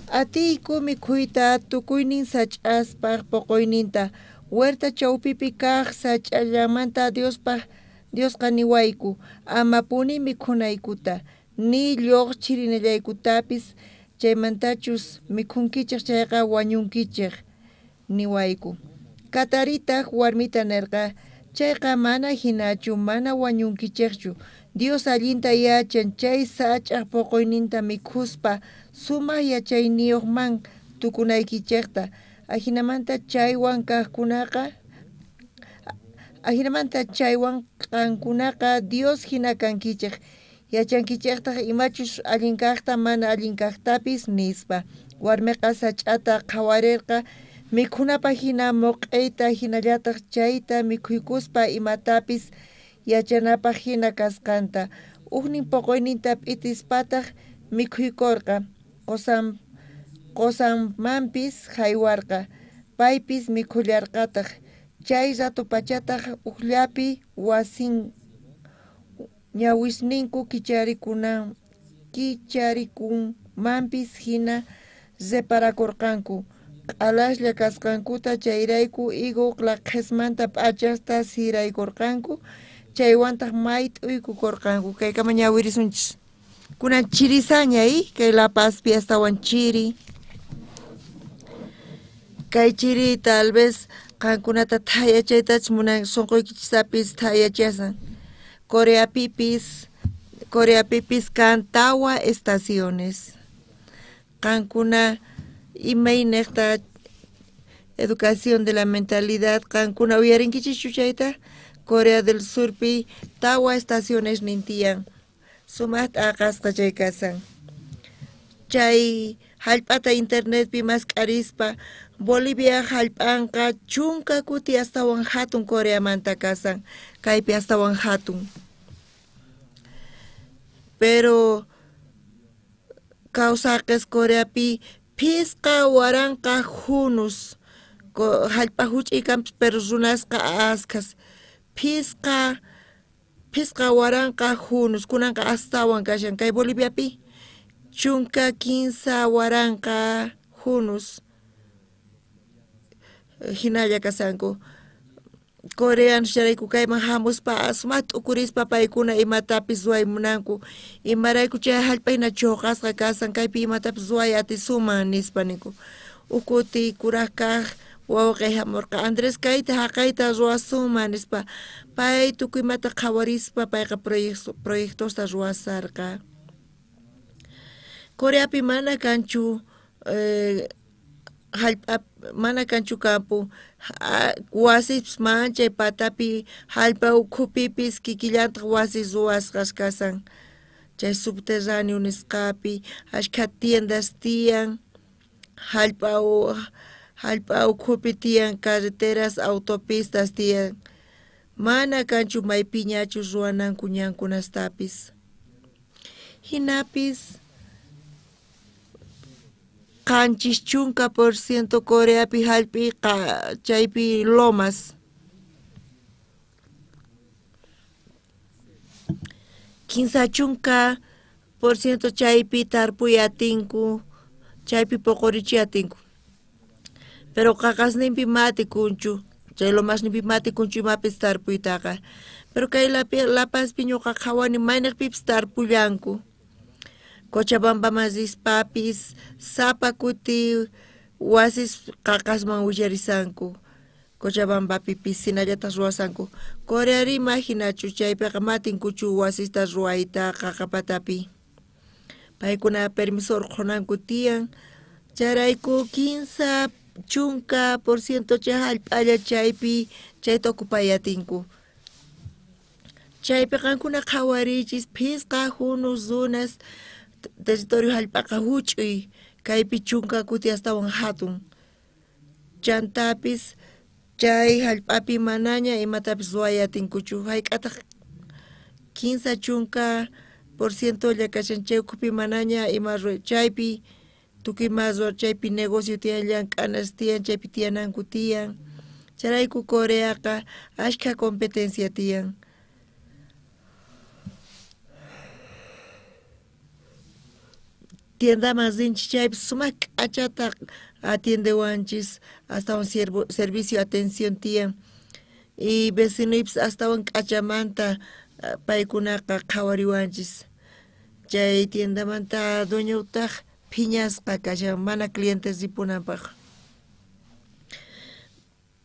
atiyku mikhuyta tukuynin sach'aspaj poqoyninta, huerta chawpipi kaj sach'allamanta Diosqa niwayku, amapuni mikhunaykuta, ni lluqchirinallaykutapis, chaymantachus mikhunkichej chayqa wañunkichej niwayku. Kataritaj warmita nerqa, chayqa mana hinachu, mana wañunkichejchu. Dios allinta yachan chay sach'aj poqoyninta mikhuspa sumaq yachayniyuqman tukunaykichejta. Ajinamanta chaywan kajkunaqa, ajinamanta chaywan qankunaqa Dios hina kankichej, yachankichejtaj imachus allin kajta mana allin kajtapis nispa. Warmiqa sach'ata qhawarerqa mikhunapaj hina moq'eyta, hinallataq chayta mikhuykuspa imatapis yachanapaj hina kasqanta. Ujnin poqoyninta p'itispataq mikhuykorqa, qosanmanpis jaywarqa, paypis mikhullarqataq. Chay rato pachataq ujllapi wasin ñawisninku kicharikunmanpis hina reparakurqanku q'alaslla kasqankuta, chayrayku higo laqhesmanta p'achasta siraykurqanku, chaywantaq mayt'uykukurqanku. Kaykama ñawirisunchis. Kunan chirisaña kay La Pazpi astawan chiri. Kay chiri tal vez qankunata thayachaytachus munan, sunquykichisapis thayachasan. Coreapipis kan tawa estaciones. Qankuna imaynejta educación de la mentalidad qankuna uyarinkichis chayta? Corea del Surpi tawa estaciones nintiyan, sumaqta aqasqa chay kasan. Chay hallp'ata internetpi mask'arispa Bolivia hallp'anqa 10 kuti astawan hatun Coreamanta kasan, kaypi astawan hatun. Pero kawsaqes Coreapi 5,000 junus hallp'a huch'iy kanpis, pero runasqa askhas 5,000 junus kunanqa astawan kashan. Kay Boliviapi 13,000 junus hinalla kasanku. Coreanos chayrayku kayman hamuspa sumaqta t'ukurispa paykuna imatapis ruway munanku, imarayku chay hallp'a hina chuqasqa kasan, kaypi imatapis ruway atisuman nispa ninku. Uj kuti kuraj kaj wawqiy hamurqa, Andrés kayta haqayta ruwasunman nispa. Pay tukuy imata qhawarispa payqa proyectosta ruwasarqa. Coreapi mana kanchu hallp'a, mana kanchu campo, wasipis manchay patapi hallp'a ukhupipis kikillantaq wasi ruwasqas kasan. Chay subterráneo nisqapi ashkha tiendas tiyan, hallp'a ukhupi tiyan carreteras, autopistas tiyan. Mana kanchu maypiñachus ruwananku ñankunastapis. Jinapis 70% Coreapi jallp'iqa chaypi lomas. 30% chaypi tarpuy atinku, chaypi poqorichiy atinku. Pero qaqasninpi ma atikunchu, chay lomasninpi ma atikunchu imapis tarpuytaqa. Pero kay La Pazpi ñuqa qhawani mayniqpipis tarpullanku. Cochabambaman rispapis sapa kuti wasis qaqasman willarisanku. Cochabambapipis hinallataq ruwasanku. Coreari ma hinachu chaypiqa ma atinkuchu wasista ruwayta qaqapatapi. Paykuna permiso urqhunanku tiyan. Chayrayku 30% chay jallp'alla chaypi chayta ocupay atinku. Chaypi qankuna qhawariychis phisqa junus runas territorio jallp'aqa huch'uy kaypi 10 kuti astawan hatun. Chantapis chay jallp'api manaña imatapis ruway atinkuchu. Hayk'ataq 30% kashan chay ukhupi manaña ima ruway chaypi tukuy ima ruway chaypi negocio tiyan llank'anas tiyan chaypi tiyananku tiyan. Chayrayku Coreaqa ashkha competencia tiyan. Tiendaman rinchis chaypis sumaq k'achata atiendewanchis astawan servicio atención tiyan. Y vecinoypis astawan k'achamanta paykunaqa qhawariwanchis. Chay tiendamanta dueñotaq phiñasqa kashan mana clientes ripunanpaq.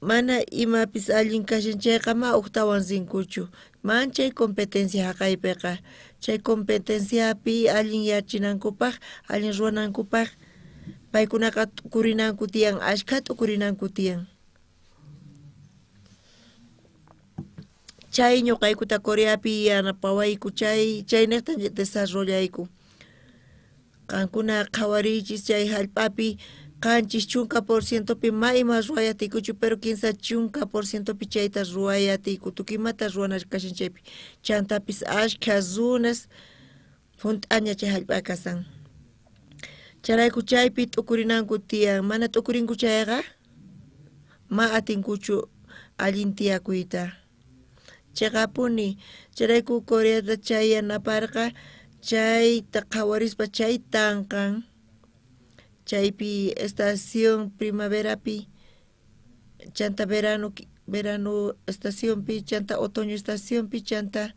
Mana imapis allin kashan chayqa ma uqtawan rinkuchu. Manchay competencia haqaypiqa. Chay competenciapi allin yachinankupaq, allin ruwanankupaq paykunaqa t'ukurinanku tiyan, ashkha t'ukurinanku tiyan. Chay ñuqaykuta Coreapi yanapawayku, chayniqta desarrollayku. Qankuna qhawariychis chay jallp'api 70% ma ima ruway atiykuchu, pero 30% chayta ruway atiyku, tukuy imata ruwana kashan chaypi. Chantapis ashkha runas junt'aña chay jallp'a kasan. Chayrayku chaypi t'ukurinanku tiyan, mana t'ukurinku chayqa ma atinkuchu allin tiyakuyta. Chayqapuni chayrayku Coreata chay yanaparqa chayta qhawarispa chay tanqan. Chaypi estación primaverapi, chanta verano estacionpi, chanta otoño estacionpi, chanta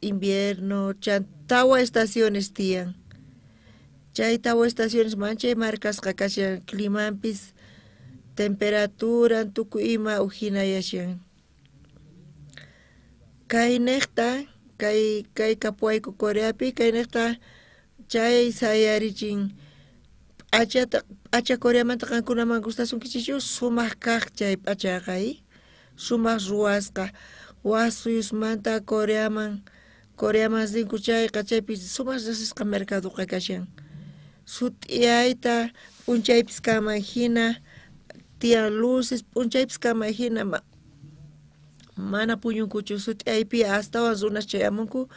invierno, chanta tawa estaciones tiyan. Chay tawa estaciones manchay markasqa kashan climampis, temperatura, tukuy ima ujinayashan. Kayniqta, kay kapuwayku Coreapi, kayniqta chay sayarichin p'acha Coreamanta qankunaman gustasunkichikchu sumaq kaq chay p'achaqa, sumaq ruwasqa waj suyusmanta Coreaman rinku chayqa chaypi sumaq riqsisqa mercadoqa kashan. Sut'iyayta p'unchaypis kanman hina tiyan luces p'unchaypis kanman hina mana puñunkuchu sut'iyaypi astawan runas chayamunku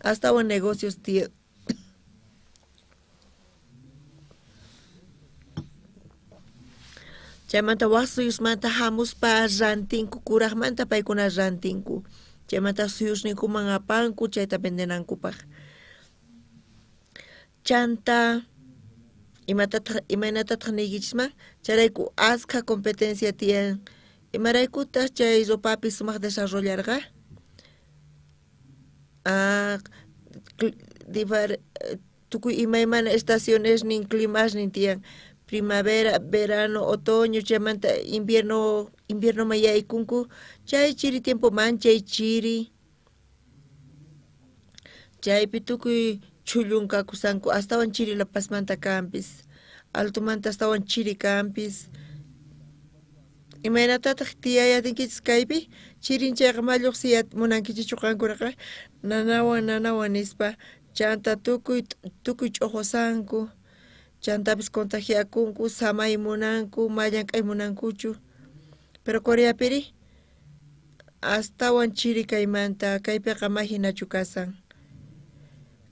astawan negocios tiyan. Chaymanta waj suyusmanta hamuspa rantinku, kuraqmanta paykuna rantinku. Chaymanta suyusninkuman apanku chayta vendenankupaq. Chanta imaynatataq niykichisman chayrayku askha competencia tiyan. Imaraykutaq chay ropapi sumaq desarrollarqa? Tukuy imaymana estacionesnin climasnin tiyan. Primavera, verano, otoño, chaymanta invierno yaykunku chay chiri tiempo manchay chiri. Chaypi tukuy chhullunkakusanku astawan chiri La Pazmanta kanpis, altomanta astawan chiri kanpis. Imaynatataq tiyay atinkichis kaypi? Chirin chayqa ma lluqsiy munankichikchu qankunaqa nanawan nanawan nispa chanta tukuy ch'uqwasanku. Chantapis contagiakunku, samay munanku, ma llank'ay munankuchu. Pero Coreapiri astawan chiri kaymanta, kaypiqa ma hinachu kasan.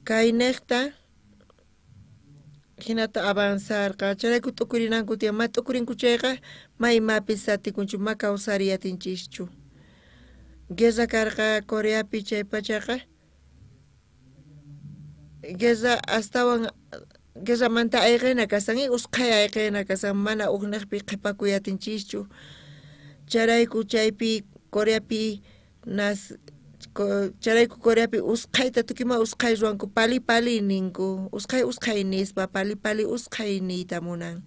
Kaynejta hinata avanzarqa, chayrayku t'ukurinanku tiyan, ma t'ukurinku chayqa ma imapis atikunchu, ma kawsariy atinchischu. Guerra karqa Coreapi chay pachaqa, guerra astawan guerramanta ayqina kasan, usqhay ayqina kasan, mana ujnejpi qhipakuy atinchischu. Chayrayku chaypi Coreapi chayrayku Coreapi usqhayta tukuyma usqhay ruwanku, pali pali ninku, usqhay usqhay nispa, pali pali usqhay niyta munan.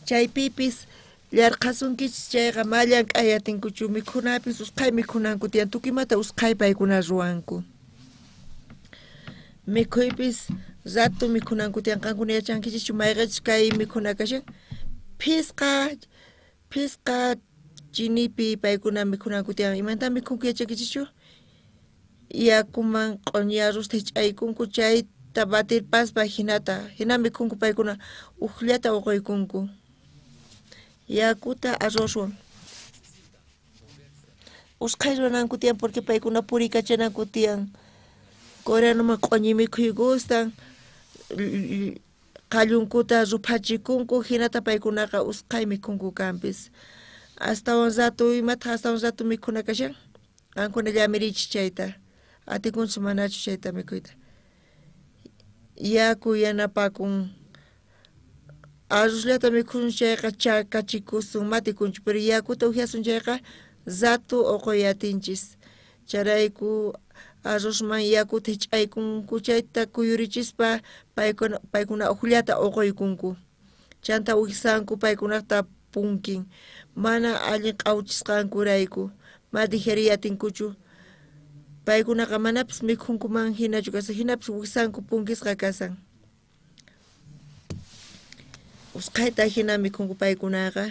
Chaypipis llarqhasunkichis chayqa ma llank'ay atinkuchu, mikhunapis usqhay mikhunanku tiyan, tukuymata usqhay paykuna ruwanku. Mikhuypis rato mikhunanku tiyan, qankuna yachankichischu mayqechus kay mikhuna kashan, phisqa chinipi paykuna mikhunanku tiyan. Imanta mikhunku yachankichischu? Yakuman q'oñi arrosta hich'aykunku, chayta batirpaspa hinata, hina mikhunku paykuna, ujllata uquykunku. Yakuta arrozwan. Usqhay ruwananku tiyan porque paykuna purikachananku tiyan. Coreanoman q'oñi mikhuy gustan, qallunkuta ruphachikunku, hinata paykunaqa usqhay mikhunku kanpis. Astawan rato imataq astawan rato mikhuna kashan? Qankuna llamirichis chayta. Atikunchu manachu chayta mikhuyta. Yaku yanapakun. Arrozllata mikhun chayqa chakachikusun, matikunchu, pero yakuta uhiasun chayqa rato uquy atinchis. Chayrayku arrozman yakuta hich'aykunku, chayta kuyurichispa paykuna ujllata uquykunku. Chanta ujsanku paykunata punkin, mana allin q'awchisqankurayku, ma digeriy atinkuchu. Paykunaqa manapis mikhunkuman hinachu kasan, hinapis wijsanku punkisqa kasan. Usqhayta hina mikhunku paykunaqa.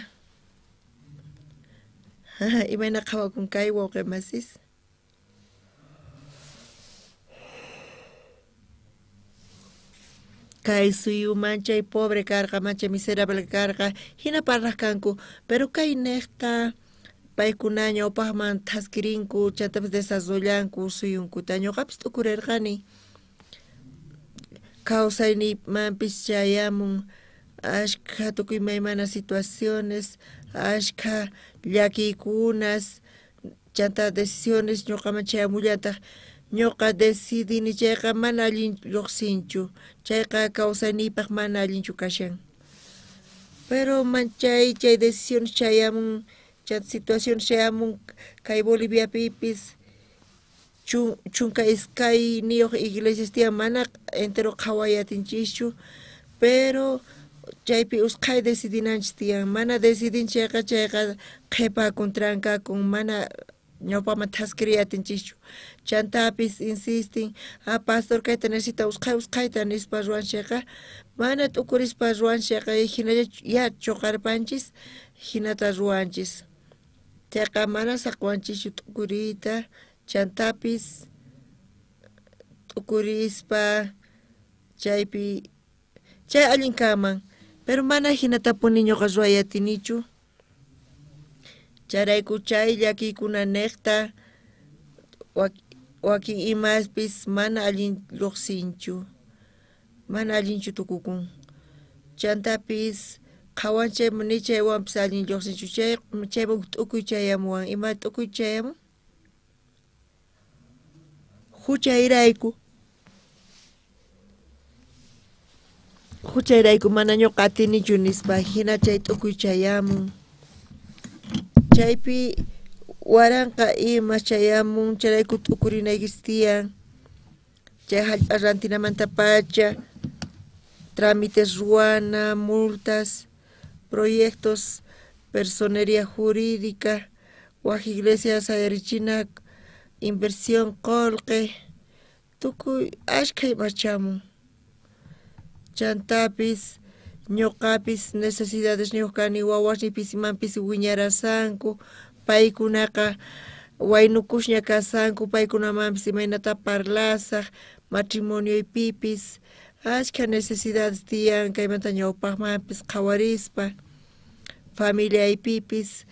Imayna qhawakun kay wawqi masis? Kay suyu manchay pobre karqa, manchay miserable karqa, hina parlaq kanku, pero kay nejta paykuna ñawpaqman thaskirinku, chantapis desarrollanku suyunkuta. Ñuqapis t'ukurirqani, kawsayniymanpis chayamun ashkha tukuy imaymana situaciones, ashkha llakiykunas, chanta decisiones ñuqaman chayamullantaq. Ñuqa decidini chayqa mana allin lluqsinchu, chayqa kawsayniypaq mana allinchu kashan. Pero manchay chay decisiones chayamun, chay situaciones chayamun kay Boliviapipis chunka iskayniyuq iglesias tiyan, mana entero qhaway atinchischu, pero chaypi usqhay decidinanchis tiyan. Mana decidin chayqa, chayqa qhipakun, trankakun, mana ñawpaman thaskiriy atinchischu. Chantapis insistin, ah, pastor kayta necesita usqhay usqhayta nispa ruwan chayqa, mana t'ukurispa ruwan chayqa, hinalla ya chuqarpanchis, hinata ruwanchis. Chayqa mana saqwanchischu t'ukuriyta, chantapis t'ukurispa chaypi chay allin kanman, pero mana hinatapuni ñuqa ruway atinichu. Chayrayku chay llakiykuna nejta wakin imaspis mana allin lluqsinchu, mana allinchu tukukun. Chantapis qhawanchay ni chaywanpis allin lluqsinchu, chayman t'ukuy chayamuwan. Ima t'ukuy chayamun? Huchayrayku. Huchayrayku mana ñuqa atinichu nispa, hina chay t'ukuy chayamun. Chaypi waranqa ima chayamun, chayrayku t'ukurinaykis tiyan. Chay hallp'a rantinamanta pacha, trámites ruwana, multas, proyectos, personería jurídica, waj iglesia sayarichina, inversión qolqe, tukuy ashkha imas chamun. Chantapis ñuqapis necesidades niyuq kani, wawasniypis imanpis wiñarasanku, paykunaqa waynukusña kasanku, paykunamanpis imaynata parlasaq, matrimonioypipis Ashkha necesidades tiyan kaymanta ñawpaqmanpis qhawarispa, familiaypipis.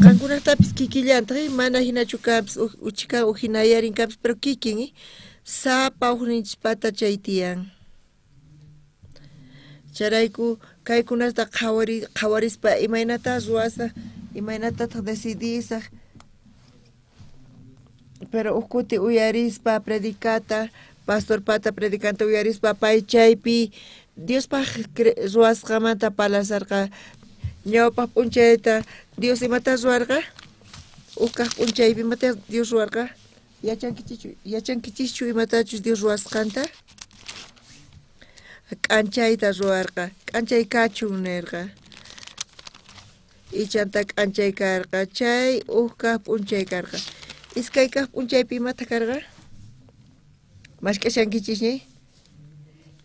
Qankunatapis kikillantaq, mana hinachu kanpis, uchika ujinayarin kanpis, pero kikin sapa ujninchispata chay tiyan. Chayrayku kaykunata qhawarispa imaynata ruwasaj, imaynatataq decidisaj. Pero uj kuti uyarispa predicata, pastorpata predicanta uyarispa pay chaypi Diospaj ruwasqamanta parlasarqa. Ñawpaq p'unchayta Dios imata ruwarqa? Uj kaq p'unchaypi imata Dios ruwarqa? Yachankichischu imatachus Dios ruwasqanta? K'anchayta ruwarqa, k'anchay kachun nerqa. Ichanta k'anchay karqa, chay uj kaq p'unchay karqa. Iskay kaq p'unchaypi imata karqa? Mask'ashankichisñi?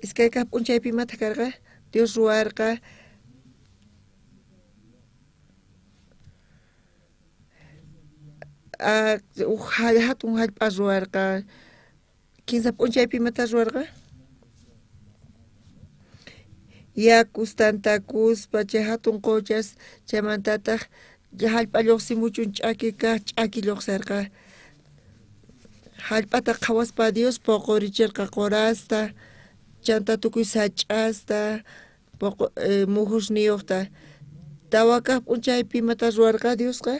Iskay kaq p'unchaypi imata karqa? Dios ruwarqa uj hatun jallp'a ruwarqa. Kinsa p'unchaypi imata ruwarqa? Yakus tantakuspa chay hatun qochas, chaymantataq jallp'a lluqsimuchun ch'aki kaq ch'aki lluqsirqa. Jallp'ata qhawaspa Dios poqorichirqa qurasta, chanta tukuy sach'asta, mujusniyuqta. Tawa kaq p'unchaypi imata ruwarqa Diosqa?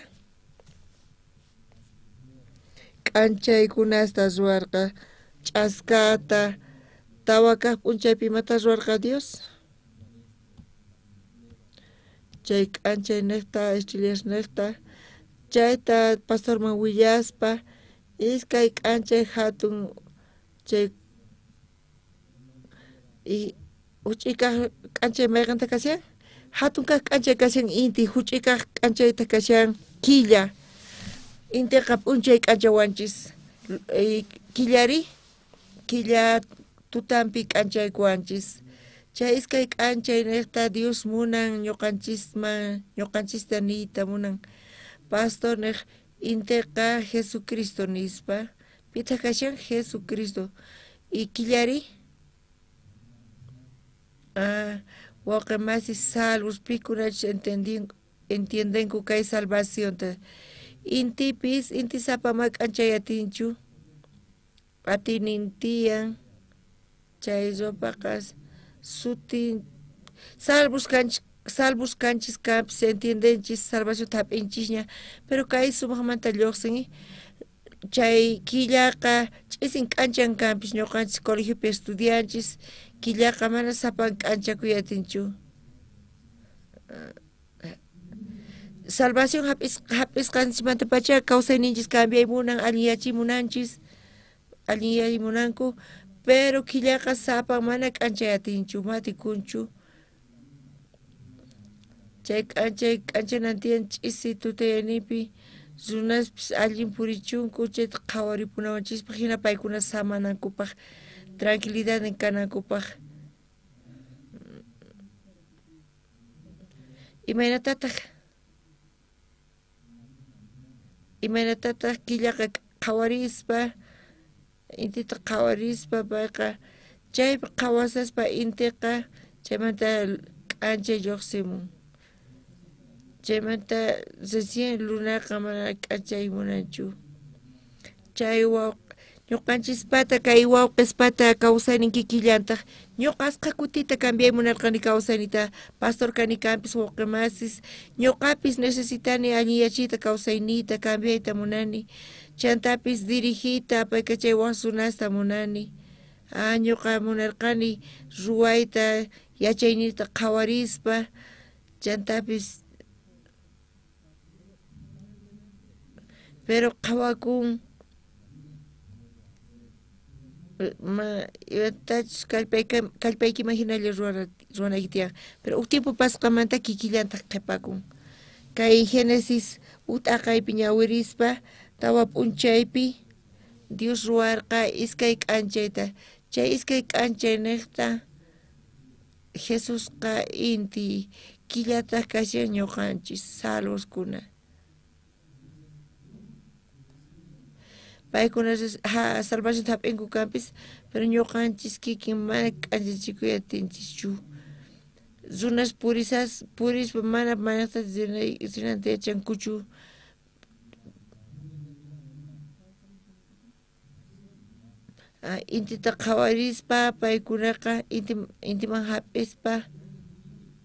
K'anchaykunasta ruwarqa, ch'askata. Tawa kaq p'unchaypi imata ruwarqa Dios? Chay k'anchay niqta, estrellas niqta, chayta pastorman willaspa, iskay k'anchay hatun chay huch'uy kaq k'anchay mayqanta kashan? Hatun kaq k'anchay kashan inti, huch'uy kaq k'anchayta kashan killa. Intiqa p'unchay k'anchawanchis, killari killa tutanpi k'anchaykuwanchis. Chay iskay k'anchay niqta Dios munan ñuqanchisman, ñuqanchista niyta munan. Pastor niq intiqa Jesucristo nispa. Pitaq kashan? Jesucristo. Y killari? Wawqi masi salvos pikunachus entiendenku kay salvacionta. Intipis, inti sapa ma k'anchay atinchu, atiynin tiyan, chay ropaqa sutin salvos kanchis kanpis entiendenchis salvacionta hap'inchisña, pero kay sumaqmanta lluqsin. Chay killaqa ch'isin k'anchan kanpis, ñuqanchis colegiopi estudianchis, killaqa mana sapan k'anchakuy atinchu. Salvación hap'isqanchismantapacha kawsayninchis cambiay munan, allinyachiy munanchis, allinyay munanku, pero killaqa sapan mana k'anchay atinchu, matikunchu. Chay k'anchay k'anchanan tiyan ch'isi tutayayninpi runaspis allin purichunku, chayta qhawaripunawanchispaq, hina paykuna samanankupaq, tranquilidad kanankupaq. Imaynatataq killaqa qhawarispa, intita qhawarispa payqa chaypi qhawasaspa intiqa chaymanta k'anchay lluqsimun. Chaymanta recién lunaqa mana k'anchay munanchu. Chay ñuqanchispata kay wawqispata kawsaynin kikillantaq. Ñuqasqa kutita cambiay munarqani kawsaynita, pastor kani kanpis wawqi masis, ñuqapis necesitani allinyachiyta kawsayniyta cambiayta munani, chantapis dirigiyta apaykachay waj runasta munani. Ñuqa munarqani ruwayta yachayniyta qhawarispa, chantapis pero qhawakun imatachus kallpaykiman hinalla ruwanayki tiyan, pero uj tiempo pasqamanta kikillantaq qhipakun. Kay Génesis uj t'aqaypi ñawirispa tawa p'unchaypi Dios ruwarqa iskay k'anchayta. Chay iskay k'anchay niqta Jesusqa inti killataq kashan ñuqanchis salvoskuna. Paykuna salvacionta hap'inku kanpis, pero ñuqanchis kikin mana k'anchachikuy atinchischu. Runas purispa mana manaqta rinanta yachankuchu. Intita qhawarispa paykunaqa intiman hap'ispa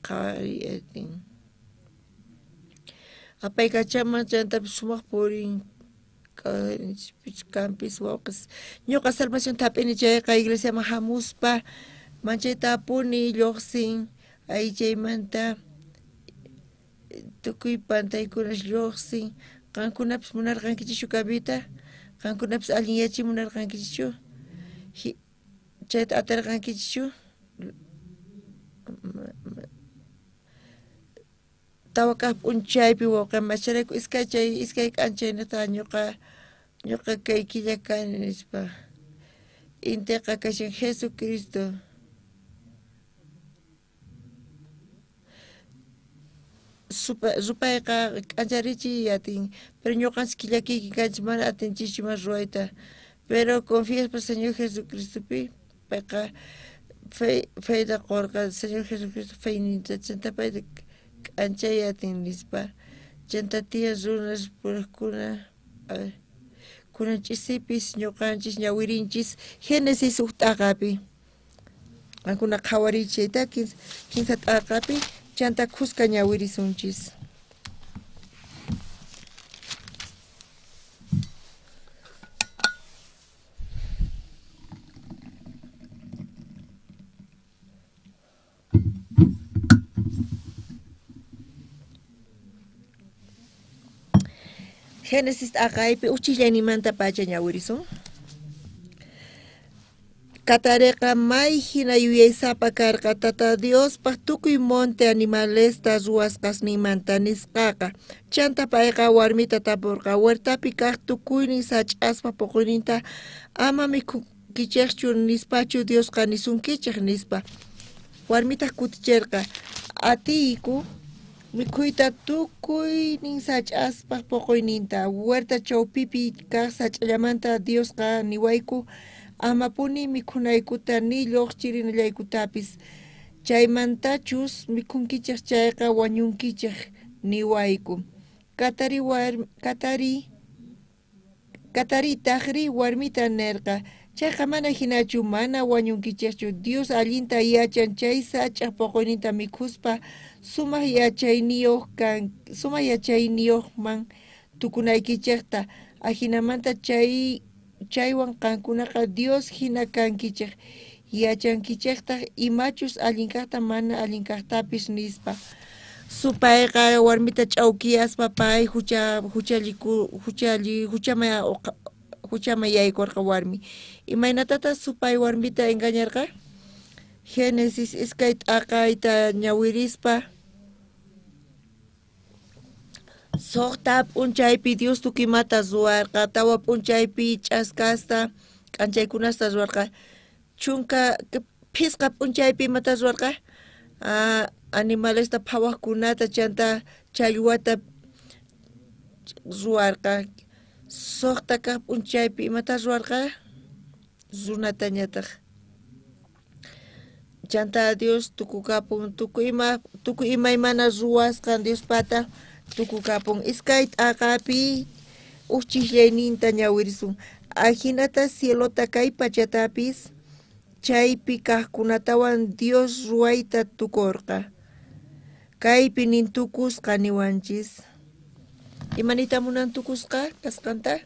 qhawariy atin. Apaykachaman chantapis sumaq purin kanpis wawqis. Ñuqa salvacionta hap'ini chayqa iglesiaman hamuspa manchaytapuni lluqsin aychaymanta tukuy pantaykunas lluqsin. Qankunapis munarqankichischu cambiota? Qankunapis allinyachiy munarqankichischu? Chayta atarqankichischu? Tawa kaq p'unchaypi wawqi macharayku iskay k'anchaynata ñuqa kay killa kani nispa. Intiqa kashan Jesucristo. Rupayqa k'ancharichiy atin, pero ñuqanchis killa kikin kanchis mana atinchischu ima ruwayta. Pero confiaspa Señor Jesucristopi payqa feyta qorqa Señor Jesucristo feyninta chanta payta k'anchay atin nispa. Chanta tiyan runas purajkuna kunan ch'isipis ñuqanchis ñawirinchis Génesis huk t'aqapi. Qankuna qhawariychis chayta kinsa t'aqapi chanta khuska ñawirisunchis. Génesis t'aqaypi uchillanimanta pacha ñawirisun. Katareqa may hina yuyaysapa karqa Tata Diospaq tukuy monte animalesta ruwasqasninmanta nisqaqa. Chanta payqa warmita tapurqa huertapi kaq tukuynin sach'aspa puquyninta ama mikhunkichikchu nispachu Diosqa nisunkichik nispa. Warmitaq kutichirqa atiyku mikhuyta tukuynin sach'aspaq puquyninta huerta chawpipi kaq sach'allamanta Diosqa niwayku amapuni mikhunaykuta ni lluqchirinallaykutapis chaymantachus mikhunkichik chayqa wañunkichik niwayku. Kataritaqri warmita nirqa chayqa mana hinachu mana wañunkichikchu Dios allinta yachan chay sach'aq puquyninta mikhuspa sumaq yachayniyuqman tukunaykichikta ajinamanta chaywan qankunaqa Dios hina kankichik yachankichiktaq imachus allin kaqta mana allin kaqtapis nispa. Supayqa warmita ch'awkiyaspa pay huchaman yaykurqa warmi. Imaynatataq supay warmita engañarqa? Génesis iskay t'aqayta ñawirispa suqta p'unchaypi Dios tukuymata ruwarqa, tawa p'unchaypi ch'askasta k'anchaykunasta ruwarqa, chunka phisqa p'unchaypi imata ruwarqa? Animalesta phawaqkunata chanta challwata ruwarqa. Suqta kaq p'unchaypi imata ruwarqa? Runatañataq. Chanta Dios tukukapun tukuy imaymana ruwasqan Diospata tukukapun. Iskay t'aqapi uj chijllayninta ñawirisun. Ajinata cielota kay pachatapis chaypi kaqkunatawan Dios ruwayta tukurqa. Kaypi nin tukusqa niwanchis. Imanita munan tukusqa kasqanta?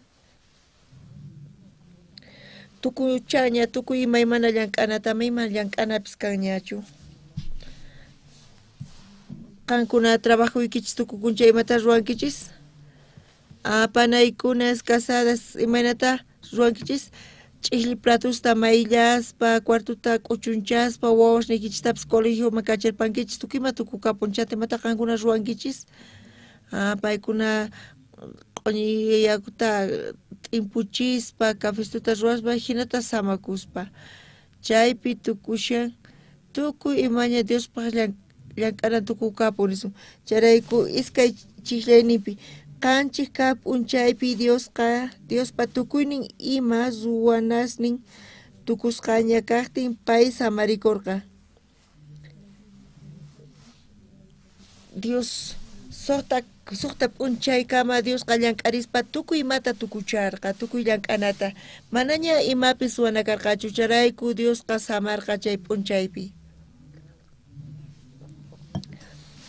Tukuchaña tukuy imaymana llank'anata ima llank'anapis kanñachu. Qankuna trabajuykichis tukukuncha imata ruwankichis? Panaykunas casadas imaynata ruwankichis? Ch'ijli platusta mayllaspa, cuartuta k'uchunchaspa, wawasniykichistapis colegioman kacharpankichis tukuy ima tukukapun chanta imata qankuna ruwankichis? Paykuna q'uñi yakuta t'impuchispa, cafestuta ruwaspa hinata samakuspa. Chaypi tukushan tukuy imaña Diospaq llank'anan tukukapun nisun. Chayrayku iskay chijllayninpi Qanchis kaq p'unchaypi Diosqa Diospa tukuynin ima ruwanasnin tukusqaña kajtin pay samarikorqa. Dios suqta p'unchaykama Diosqa llank'arispa tukuy imata tukucharqa, tukuy llank'anata. Manaña imapis ruwana karqachu, chayrayku Diosqa samarqa chay p'unchaypi.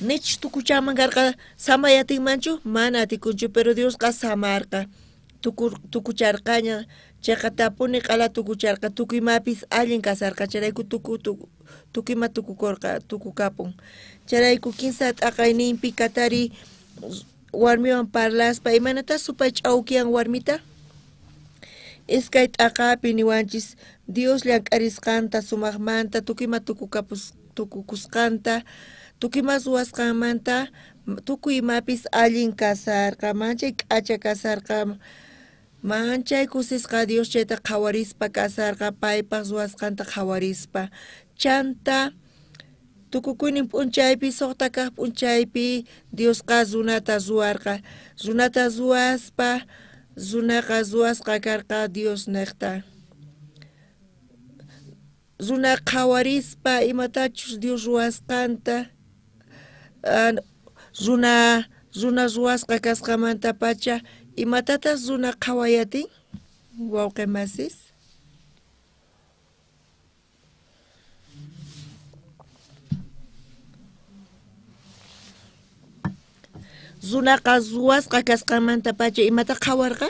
Nich tukuchanman karqa samay atinmanchu? Mana atikunchu, pero Diosqa samarqa. Tukucharqaña, cheqatapuni q'ala tukucharqa, tukuy imapis allin kasarqa, chayrayku tukuy ima tukukorqa, tukukapun. Chayrayku kinsa t'aqayninpi katari warmiwan parlaspa, imaynatá supay ch'awkiyan warmita? Iskay t'aqapi niwanchis Dios llank'arisqanta sumajmanta, tukuy ima tukukusqanta, tukuy ima ruwasqanmanta, tukuy imapis allin kasarqa, manchay k'acha kasarqa, manchay kusisqa Dios chayta qhawarispa kasarqa, paypaj ruwasqanta qhawarispa. Chanta tukukuynin p'unchaypi, suqta kaq p'unchaypi Diosqa runata ruwarqa. Runata ruwaspa, runaqa ruwasqa karqa Dios nejta. Runa qhawarispa imatachus Dios ruwasqanta, runa ruwasqa kasqamantapacha, imatatas runa qhawayatin, wawqi masis? Runaqa ruwasqa kasqanmantapacha imata qhawarqa?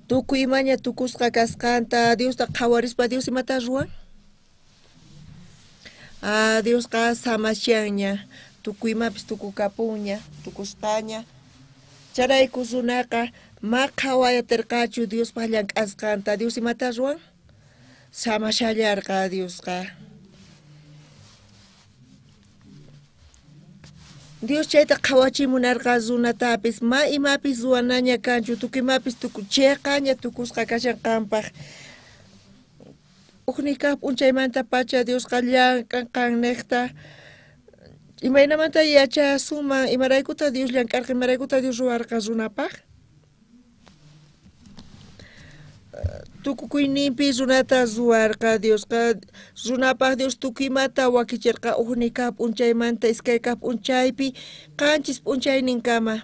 Tukuy imaña tukusqa kasqanta, Diosta qhawarispa Dios imata ruwan? Diosqa samashanña, tukuy imapis tukukapunña, tukusqaña. Chayrayku runaqa ma qhawayaterqachu Diospaj llank'asqanta. Dios imata ruwan? Samashallarqa Diosqa. Dios chayta qhawachimunarqa runatapis, ma imapis ruwanaña kanchu, tukuy imapis cheqaña tukusqa kashan qanpaj. Ujnin kaq p'unchaymantapacha Diosqa llank'an qannejta. Imaynamanta yachasunman imaraykuta Dios llank'arqa, imaraykuta Dios ruwarqa runapaj? Tukukuyninpi runata ruwarqa Diosqa, runapaj Dios tukuy imata wakicherqa ujnin kaq p'unchaymanta iskay kaq p'unchaypi qanchis p'unchayninkama.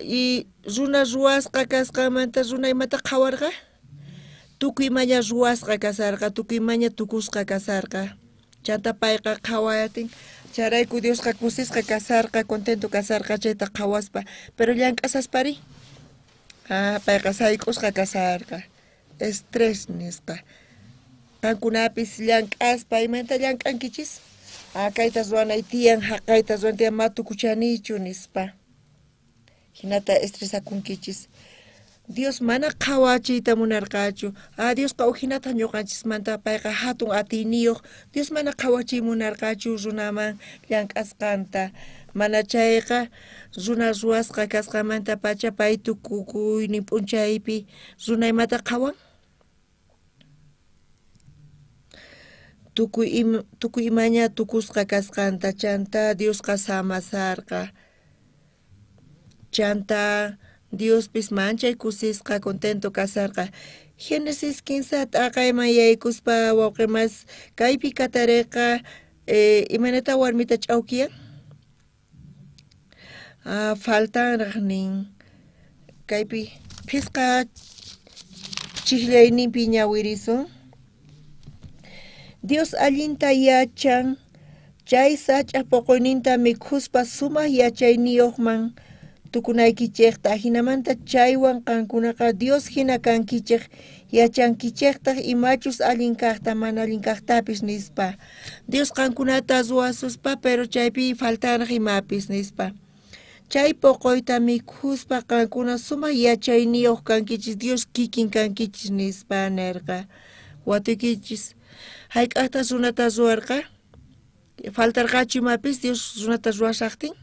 Y runa ruwasqa kasqanmanta runa imata qhawarqa? Tukuy imaña ruwasqa kasarqa, tukuy imaña tukusqa kasarqa. Chanta payqa qhawayatin, chayrayku Diosqa kusisqa kasarqa, contento kasarqa chayta qhawaspa. Pero llank'asaspari, payqa sayk'usqa kasarqa, estrés nisqa. Qankunapis llank'aspa, imanta llank'ankichis? Kayta ruwanay tiyan, haqayta ruwanay tiyan, ma tukuchanichu nispa. Hinata estresakunkichis. Dios mana qhawachiyta munarqachu. Diosqa ujinata ñuqanchismanta payqa hatun atiyniyuq. Dios mana qhawachiy munarqachu runaman llank'asqanta. Mana chayqa runa ruwasqa kasqamantapacha pay tukukuynin p'unchaypi runa imata qhawan? Tukuy imaña tukusqa kasqanta. Chanta Diosqa samasarqa. Chanta Diospis manchay kusisqa, contento kasarqa. Génesis 15 t'aqayman yaykuspa wawqi mas kaypi katareqa imaynata warmita ch'awkiyan? Faltanraq nin. Kaypi phisqa chijllayninpi ñawirisun. Dios allinta yachan chay sach'aj poqoyninta mikhuspa sumaq yachayniyuqman tukunaykichejta, ajinamanta chaywan qankunaqa Dios hina kankichej, yachankichejtaj imachus allin kajta mana allin kajtapis nispa. Dios qankunata ruwasuspa, pero chaypi faltanraq imapis nispa. Chay poqoyta mikhuspa qankuna sumaq yachayniyuq kankichis, Dios kikin kankichis nispa nerqa. Watuykichis hayk'aqtas runata ruwarqa? Faltarqachu imapis Dios runata ruwashaqtin?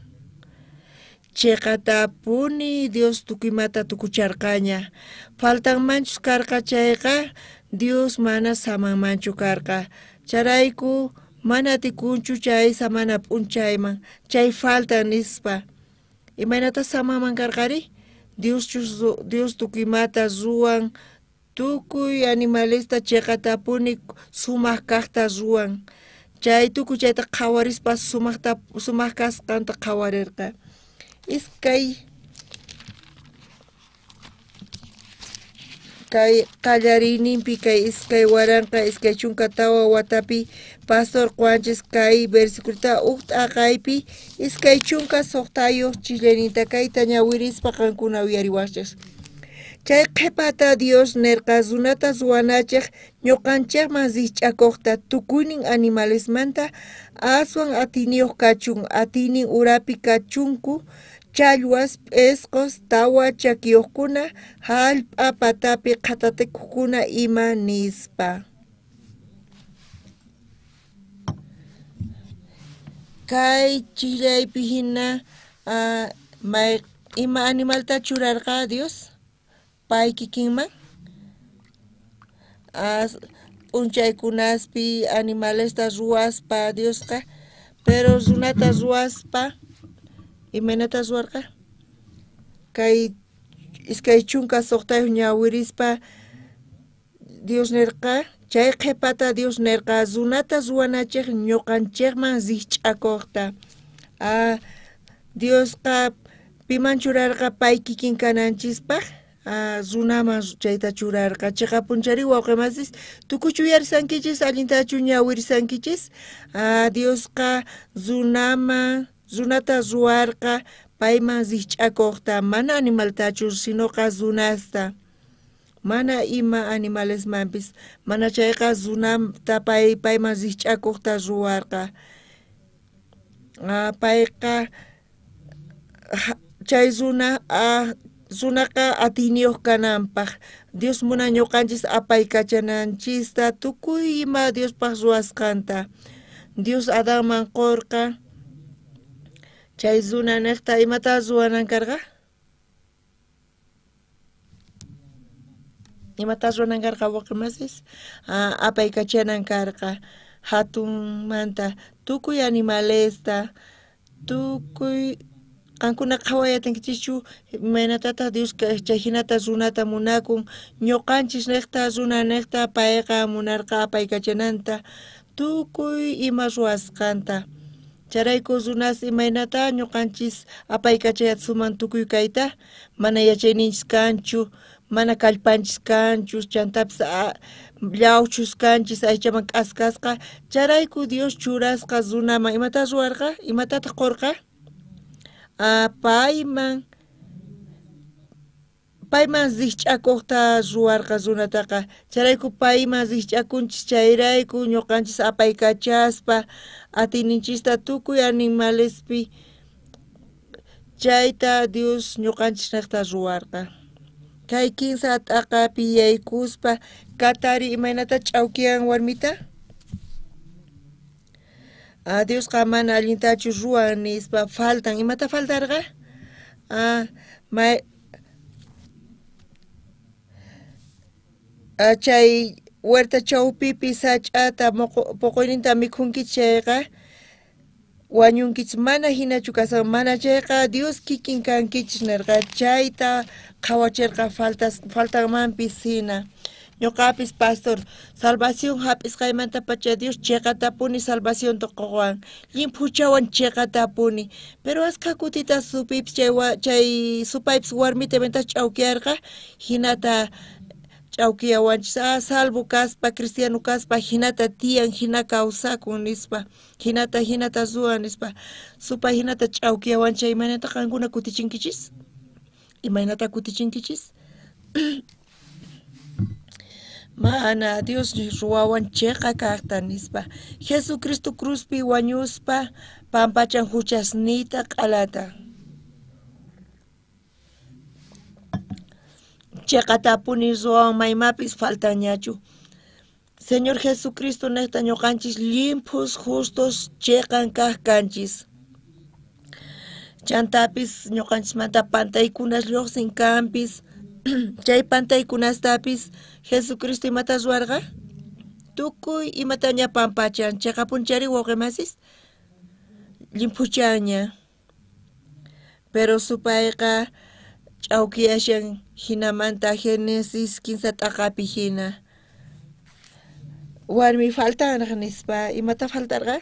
Cheqatapuni Dios tukuy imata tukucharqaña. Faltanmanchus karqa chayqa Dios mana samanmanchu karqa. Chayrayku mana atikunchu chay samana p'unchayman, chay faltan nispa. Imaynata samaman karqari? Dios tukuy imata ruwan, tukuy animalesta chiqatapuni sumaq kaqta ruwan. Chay tukuy chayta qhawarispa sumaq kasqanta qhawarirqa. Iskay kay qallariyninpi kay 2024 watapi pastor Juanches kay versiculota uj t'aqaypi 26 chillayninta kayta ñawirispa qankuna uyariwaqchis. Chay qhipata Dios nerqa runata ruwanachej ñuqanchikman rikch'akuqta tukuynin animalesmanta aswan atiyniyuq kachun, atiynin urapi kachunku challwas, p'isqos, tawa chakiyuqkuna, hallp'a patapi qhatatikuqkuna ima nispa. Kay chillaypi hina ima animalta churarqa Dios? Pay kikinman? P'unchaykunaspi animalesta ruwaspa Diosqa, pero runata ruwaspa imaynata ruwarqa? Kay 26 ñawirispa Dios nerqa, chay qhipata Dios nerqa runata ruwanachej ñuqanchikman rikch'akuqta. Diosqa piman churarqa pay kikin kananchispaq? Runaman chayta churarqa. Chiqapunchari wawqimasis tukuchu uyarisankichis, allintachu ñawirisankichis? Diosqa runata ruwarqa payman rikch'akuqta, mana animaltachu, sinoqa runasta. Mana ima animalesmanpis, mana chayqa runata payman rikch'akuqta ruwarqa. Payqa chay runaqa atiyniyuq kananpaq. Dios munan ñuqanchis apaykachananchista tukuy ima Diospaq ruwasqanta. Dios Adanman qurqa chay runa niqta imata ruwanan karqa? Imata ruwanan karqa wawqimasis? Apaykachanan karqa hatunmanta tukuy animalesta, tukuy qankuna qhawayatinkichikchu imaynatataq Dios chay hinata runata munakun, ñuqanchis niqta runa niqta payqa munarqa apaykachananta tukuy ima ruwasqanta. Chayrayku runas imaynata ñuqanchis apaykachayatsuman tukuy kayta, mana yachayninchis kanchu, mana kallpanchis kanchu, chantapis llawchus kanchis aychaman k'askasqa. Chayrayku Dios churasqa runaman imata ruwarqa? Imatataq qurqa? Payman rikch'akuqta ruwarqa runataqa. Chayrayku payman rikch'akunchis, chayrayku ñuqanchis apaykachaspa atiyninchista tukuy animalespi chayta Dios ñuqanchis niqta ruwarqa. Kay 15 t'aqapi yaykuspa katari imaynata ch'awkiyan warmita? Diosqa mana allintachu ruwan nispa faltan. Imata faltarqa? Chay huerta chawpipi sach'ata poqoyninta mikhunkichis chayqa wañunkichis, mana hinachu kasan, mana chayqa Dios kikin kankichis nirqa. Chayta qhawachirqa faltanmanpis hina. Ñuqapis pastor, salvación hap'isqaymantapacha Dios chiqatapuni salvacionta quwan, llimphuchawan chiqatapuni. Pero askha kutita supaypis chay supaypis warmita imaynataq ch'awkiyarqa, hinata ch'awkiyawanchis. Salvo kaspa, cristiano kaspa, hinata tiyan, hina kawsakun nispa, hinata ruwan nispa. Supay hinata ch'awkiyawanchis. Imaynata qankuna kutichinkichis? Imaynata kutichinkichis? Mana Dios ruwawan chiqa kaqta nispa. Jesucristo cruzpi wañuspa pampachan huchasniyta q'alata. Chiqatapuni ruwan maymapis faltañachu. Señor Jesucristo niqta ñuqanchis llimphus justos chiqan kaq kanchis. Chantapis ñuqanchismanta pantaykunas lluqsin kanpis. Chay pantaykunastapis Jesucristo imata ruwarqa? Tukuy imataña pampachan. Chiqapunchari wawqimasis? Llimphuchaña. Pero supayqa ch'awkiyashan jinamanta Génesis 15 t'aqapi jina. Warmi faltanraq nispa, imata faltarqa?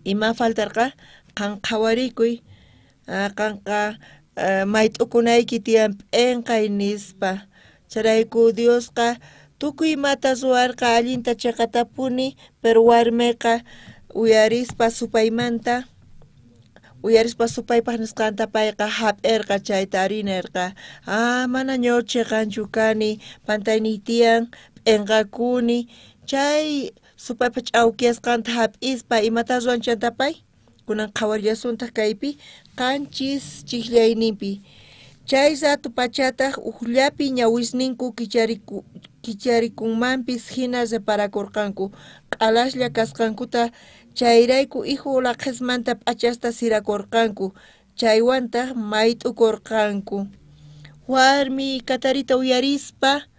Ima faltarqa? Qan qhawarikuy, qanqa mayt'ukunayki tiyan p'enqay nispa. Chayrayku Diosqa tukuy imata ruwarqa allinta cheqatapuni, pero warmiqa uyarispa supaymanta, uyarispa supaypaq nisqanta payqa hap'irqa chayta arinirqa. Mana ñaw cheqanchu kani, pantayniy tiyan, p'enqakuni. Chay supaypa ch'awkiyasqanta hap'ispa imata ruwan chanta pay? Kunan qhawarillasuntaq kaypi 7 chijllayninpi. Chay rato pachataq ujllapi ñawisninku kicharikunmanpis hina reparakurqanku q'alaslla kasqankuta, chayrayku hijo laqhesmanta p'achasta sirakurqanku, chaywantaq mayt'ukurqanku. Warmi katarita uyarispa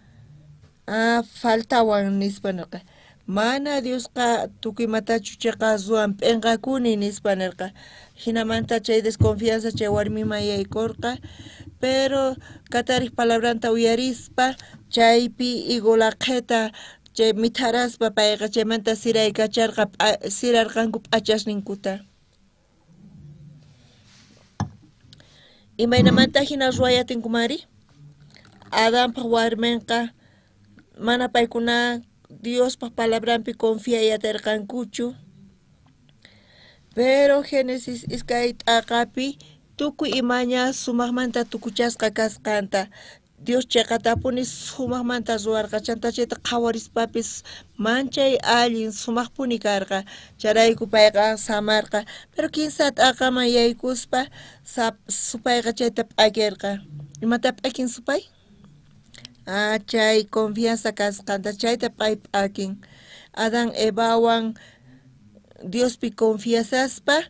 faltawan nispa nirqa. Mana Diosqa tukuy imatachu chiqa ruwan p'enqakuni nispa nirqa. Jinamanta chay desconfianza chay warmiman yaykurqa, pero katariq palabranta uyarispa chaypi higo laqheta chay mitharaspa payqa chaymanta siraykacharqa, sirarqanku p'achasninkuta. Imaynamanta hina ruwayatinkumari? Adanpaq warminqa mana paykuna Diospaq palabranpi confiayatirqankuchu. Pero Génesis 2 t'aqapi tukuy imaña sumaqmanta tukuchasqa kasqanta Dios cheqatapuni sumaqmanta ruwarqa, chanta chayta qhawarispapis manchay allin sumaqpuni karqa. Chayrayku payqa samarqa, pero 15 t'aqaman yaykuspa supayqa chayta p'akirqa. Imata p'akin supay? Chay confianza kasqanta chayta pay p'akin. Adán Evawan Diospi confiasaspa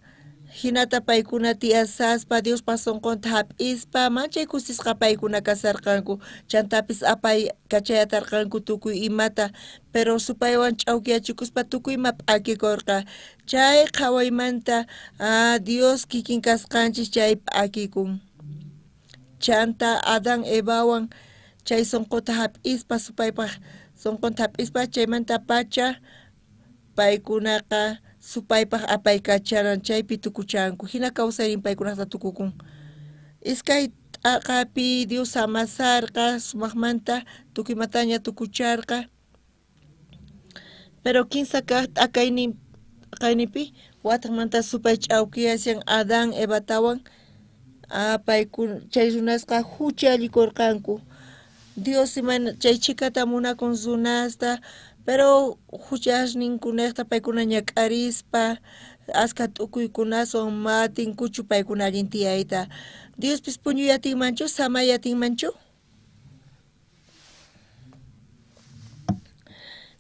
hinata paykuna tiyasaspa Diospa sunqunta hap'ispa manchay kusisqa paykuna kasarqanku. Chantapis apay kachayatarqanku tukuy imata, pero supaywan ch'awkiyachikuspa tukuy ima p'akikurqa. Chay qhawaymanta Dios kikin kasqanchis chay p'akikun. Chanta Adán Evawan chay sunquta hap'ispa supaypaq sunqunta hap'ispa chaymanta pacha paykunaqa supaypaq apaykacharan chaypi tukuchanku. Hina kawsaynin paykunata tukukun. 2 t'aqapi Dios amasarqa sumaqmanta tukuy imataña tukucharqa. Pero 15 kaq t'aqayninpi wataqmanta supay ch'awkiyashan Adán Evatawan. Paykuna chay runasqa huchallikurqanku. Dios imayna chay chhikata munakun runasta, pero huchasninkunejta paykuna ñak'arispa aska t'ukuykunaswan matinkuchu paykuna allin tiyayta. Diospis puñuyatinmanchu, samayatinmanchu?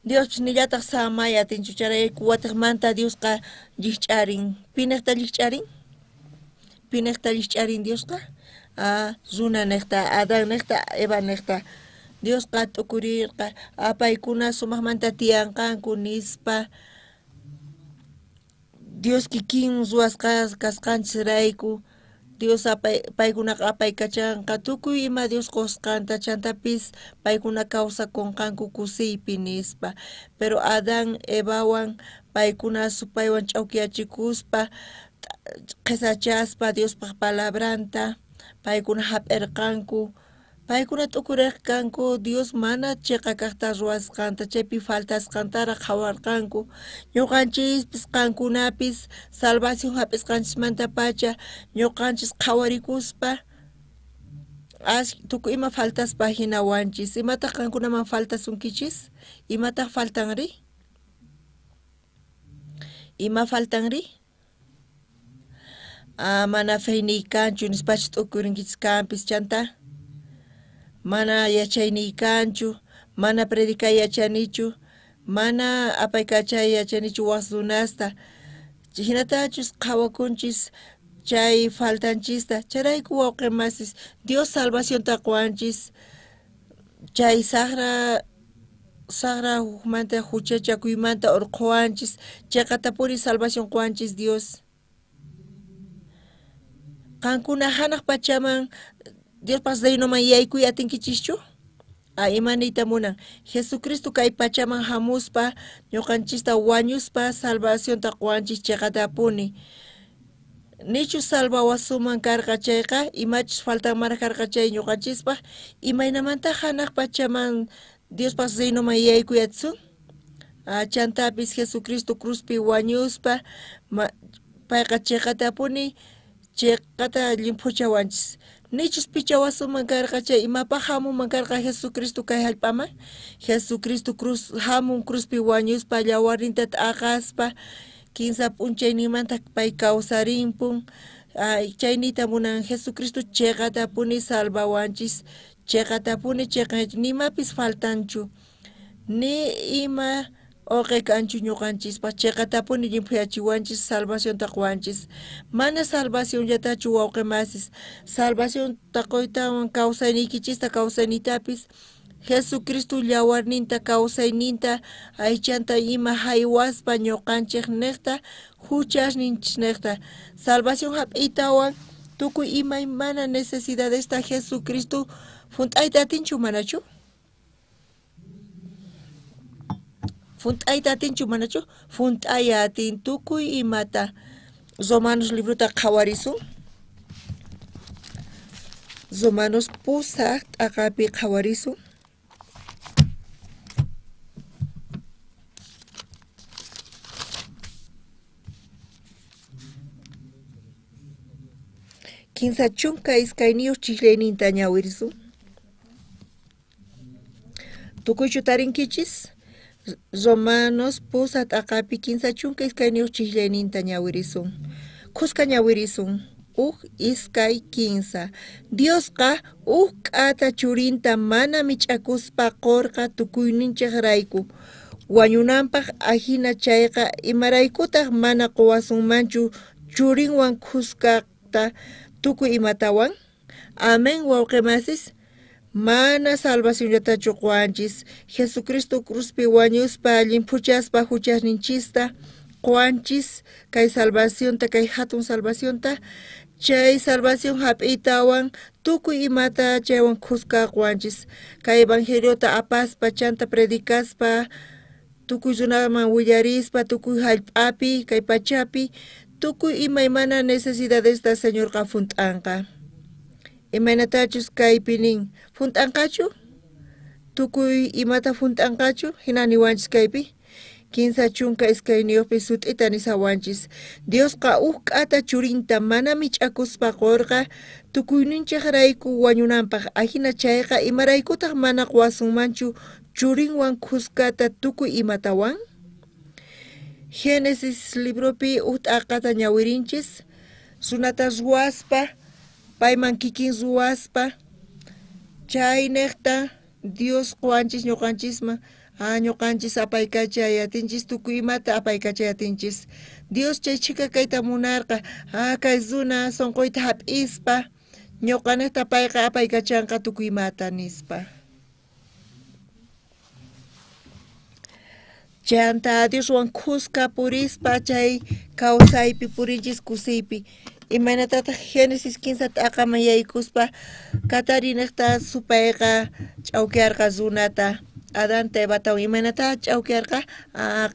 Diospis nillataq samayatinchu, chayrayku wataqmanta Diosqa llikch'arin. Pinejta llikch'arin? Pinejta llikch'arin Diosqa? Runa nejta, Adán nejta, Eva nejta. Diosqa t'ukurirqa, paykuna sumaqmanta tiyanqanku nispa. Dios kikin ruwasqa kasqanchisrayku Dios paykunaqa apaykachanqa tukuy ima Dios qusqanta, chantapis paykuna kawsakunqanku kusiypi nispa. Pero Adán Evawan paykuna supaywan ch'awkiyachikuspa qhisachaspa Diospaq palabranta paykuna hap'irqanku. Paykuna t'ukurirqanku Dios mana chiqa kaqta ruwasqanta, chaypi faltasqantaraq qhawarqanku. Ñuqanchispis qankunapis salvación hap'isqanchismantapacha ñuqanchis qhawarikuspa tukuy ima faltaspa hinawanchis. Imataq qankunaman faltasunkichis? Imataq faltanri? Ima faltanri? Mana feyniy kanchu nispachis t'ukurinkichis kanpis chanta. Mana yachayniy kanchu, mana predicay yachanichu, mana apaykachay yachanichu waq runasta. Hinatachus qhawakunchis chay faltanchista. Chayrayku wawqi masis Dios salvacionta quwanchis chay saqra hukmanta huchachakuymanta urqhuwanchis, chayqatapuni salvación quwanchis Dios. Qankuna hanaq pachaman Diospaq reinoman yaykuy atinkichischu? Ima niyta munan? Jesucristo kay pachaman hamuspa ñuqanchista wañuspa salvacionta quwanchis chiqatapuni. Nichus salvawasuman karqa chayqa, imachus faltanmanraq karqa chay ñuqanchispaq, imaynamanta hanaq pachaman Diospaq reinoman yaykuy atisun? Chantapis Jesucristo cruzpi wañuspa payqa chiqatapuni chiqata llimphuchawanchis. Nichus pichawasuman karqa chay, imapaq hamuman karqa Jesucristo kay hallp'aman? Jesucristo cruz hamun cruzpi wañuspa llawarninta t'aqaspa kinsa p'unchaynimanta pay kawsarimpun. Chaynita munan Jesucristo chiqatapuni salvawanchis, chiqatapuni chiqan nimapis faltanchu, ni ima uqi kanchu ñuqanchispaq, chiqatapuni llimphuyachiwanchis, salvacionta quwanchis. Mana salvacionllatachu wawqi masis, salvacionta quytawan kawsayniykichista kawsaynitapis Jesucristo llawarninta kawsayninta aychanta ima haywaspa ñuqanchik niqta huchasninchis niqta salvación hap'iytawan tukuy imaymana necesidadesta Jesucristo hunt'ayta atinchu manachu? Hunt'ayta atinchu manachu? Hunt'ay atin tukuy imata. Romanos librota qhawarisun. Romanos 8 t'aqapi qhawarisun. Kinsa chunka iskayniyuq chijllayninta ñawirisun. Tukuychu tarinkichis? Romanos 8 t'aqapi kinsa chunka iskayniyuq chijllayninta ñawirisun. Khuska ñawirisun. 1, 2, 3. Diosqa uj k'ata churinta mana mich'akuspa qorqa tukuyninchejrayku. Wañunanpaq ajina chayqa imaraykutaq mana quwasunmanchu churinwan khuskata tukuy imatawan? Amén, wawqimasis. Mana salvacionllatachu quwanchis. Jesucristo cruzpi wañuspa llimphuchaspa huchasninchista quwanchis kay salvacionta, kay hatun salvacionta. Chay salvación hap'iytawan tukuy imata chaywan khuska quwanchis. Kay evangeliota apaspa chanta predicaspa tukuy runaman willarispa tukuy hallp'api kay pachapi tukuy imaymana necesidadesta Señorqa hunt'anqa. Imaynatachus kaypi nin, hunt'anqachu? Tukuy imata hunt'anqachu? Hina niwanchis kaypi. 32 sut'ita nisawanchis. Diosqa uj k'ata churinta mana mich'akuspa qorqa tukuyninchejrayku wañunanpaq. Ajina chayqa imaraykutaq mana quwasunmanchu churinwan khuskata tukuy imatawan? Génesis libropi uj t'aqata ñawirinchis. Runata ruwaspa payman kikin ruwaspa chaynejta Dios quwanchis ñuqanchisman. Ñuqanchis apaykachay atinchis tukuy imata apaykachay atinchis. Dios chay chhika kayta munarqa. Kay runa sunquyta hap'ispa ñuqanejta payqa apaykachanqa tukuy imata nispa. Chanta Dioswan khuska purispa chay kawsaypi purinchis kusiypi. Imaynatataq Génesis 15 t'aqaman yaykuspa katarinejta supayqa ch'awkiyarqa runata. Adán Evatawan imaynata ch'awkiyarqa?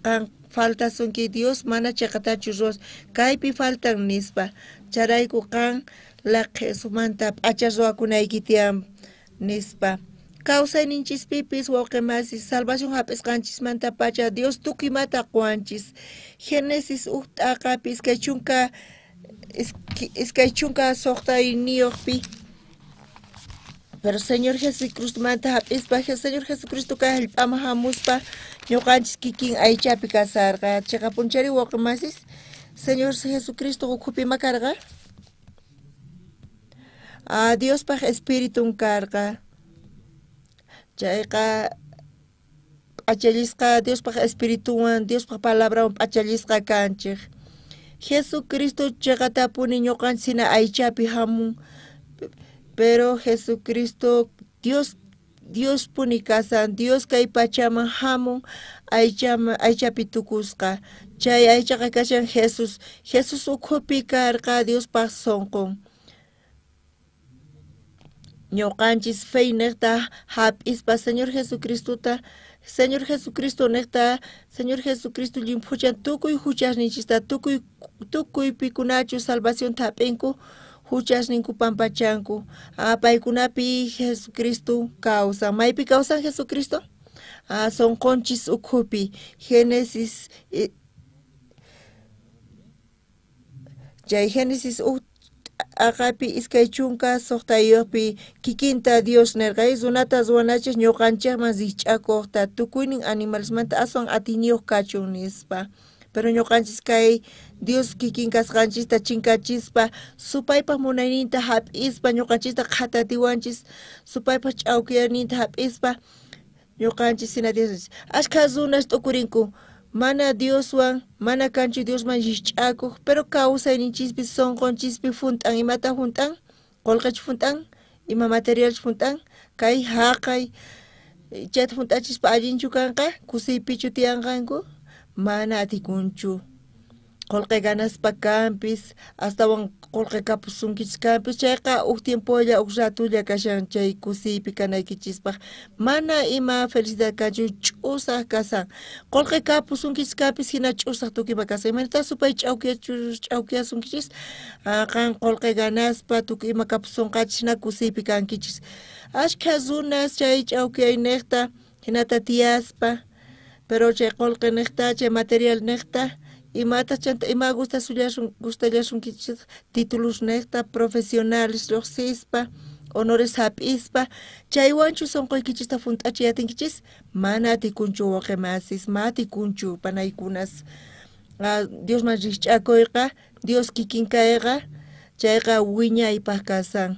Qan faltasunki Dios mana chiqatachu ruwas kaypi faltan nispa. Chayrayku qan laqhisumanta p'acha ruwakunayki tiyan nispa. Kawsayninchispipis wawqimasis salvación hap'isqanchismanta pacha Dios tukuy imata quwanchis. Génesis uj t'aqapi 26 Pero Señor Jesucristo manta hap'ispa Señor Jesucristo kay hallp'aman hamuspa ñuqanchis kikin aychapi kasarqa. Chiqapunchari wawqimasis Señor Jesucristo ukhupi ima karqa? Diospaq espiritun karqa. Chayqa p'achallisqa Diospaq espirituwan Diospaq palabrawan p'achallisqa kanchik. Jesucristo chiqatapuni ñuqanchis hina aychapi hamun. Pero Jesucristo Dios puni kasan, Dios kay pachaman hamun aychapi tukusqa. Chay aychaqa kashan Jesús. Jesús ukhupi karqa Diospaq sunqun. Ñuqanchis feynejta hap'ispa Señor Jesucristota, Señor Jesucristo nejta, Señor Jesucristo llimphuchan tukuy huchasninchista, tukuy pikunachu salvación hap'inku, huchasninku pampachanku. Paykunapi Jesucristo kawsan. Maypi kawsan Jesucristo? Sonqonchis ukhupi. Génesis chay Génesis uj aqapi 26 kikinta Dios nerqa runata ruwanachis ñuqanchikman rikch'akuqta tukuynin animalesmanta aswan atiyniyuq kachun nispa. Pero ñuqanchis kay Dios kikin kasqanchista chinkachispa supaypaq munayninta hap'ispa ñuqanchista qhatatiwanchis supaypaq ch'awkiyayninta hap'ispa ñuqanchis hina Dios. Ashkha runas t'ukurinku mana Dioswan mana kanchu Diosman rikch'akuq, pero kawsayninchispi sunqunchispi junt'an. Imata junt'an? Qullqichu junt'an? Ima materialchu junt'an? Kay haqay chayta junt'achispa allinchu kanqa? Kusiypichu tiyanqanku? Mana atikunchu. Qullqi ganaspa kanpis, astawan qullqi kapusunkichis kanpis, chayqa uj tiempolla uj ratulla kashan chay kusiypi kanaykichispaq. Mana ima felicidad kanchu, ch'usaq kasan. Qullqi kapusunkichis kanpis hina ch'usaq tukuy ima kasan. Imaynata supay ch'awkiyasunkichis? Qan qullqi ganaspa tukuy ima kapusunqachis hina kusiypi kankichis. Ashkha runas chay ch'awkiyaynejta hinata tiyaspa, pero chay qullqi nejta, chay material nejta, imata chanta ima gustallasunkichis títulos nejta, profesionales lluqsispa, honores hap'ispa, chaywanchu sunquykichista junt'achiy atinkichis? Mana atikunchu wawqimasis, ma atikunchu panaykunas. Diosman rikch'akuyqa, Dios kikin kayqa, chayqa wiñaypaq kasan.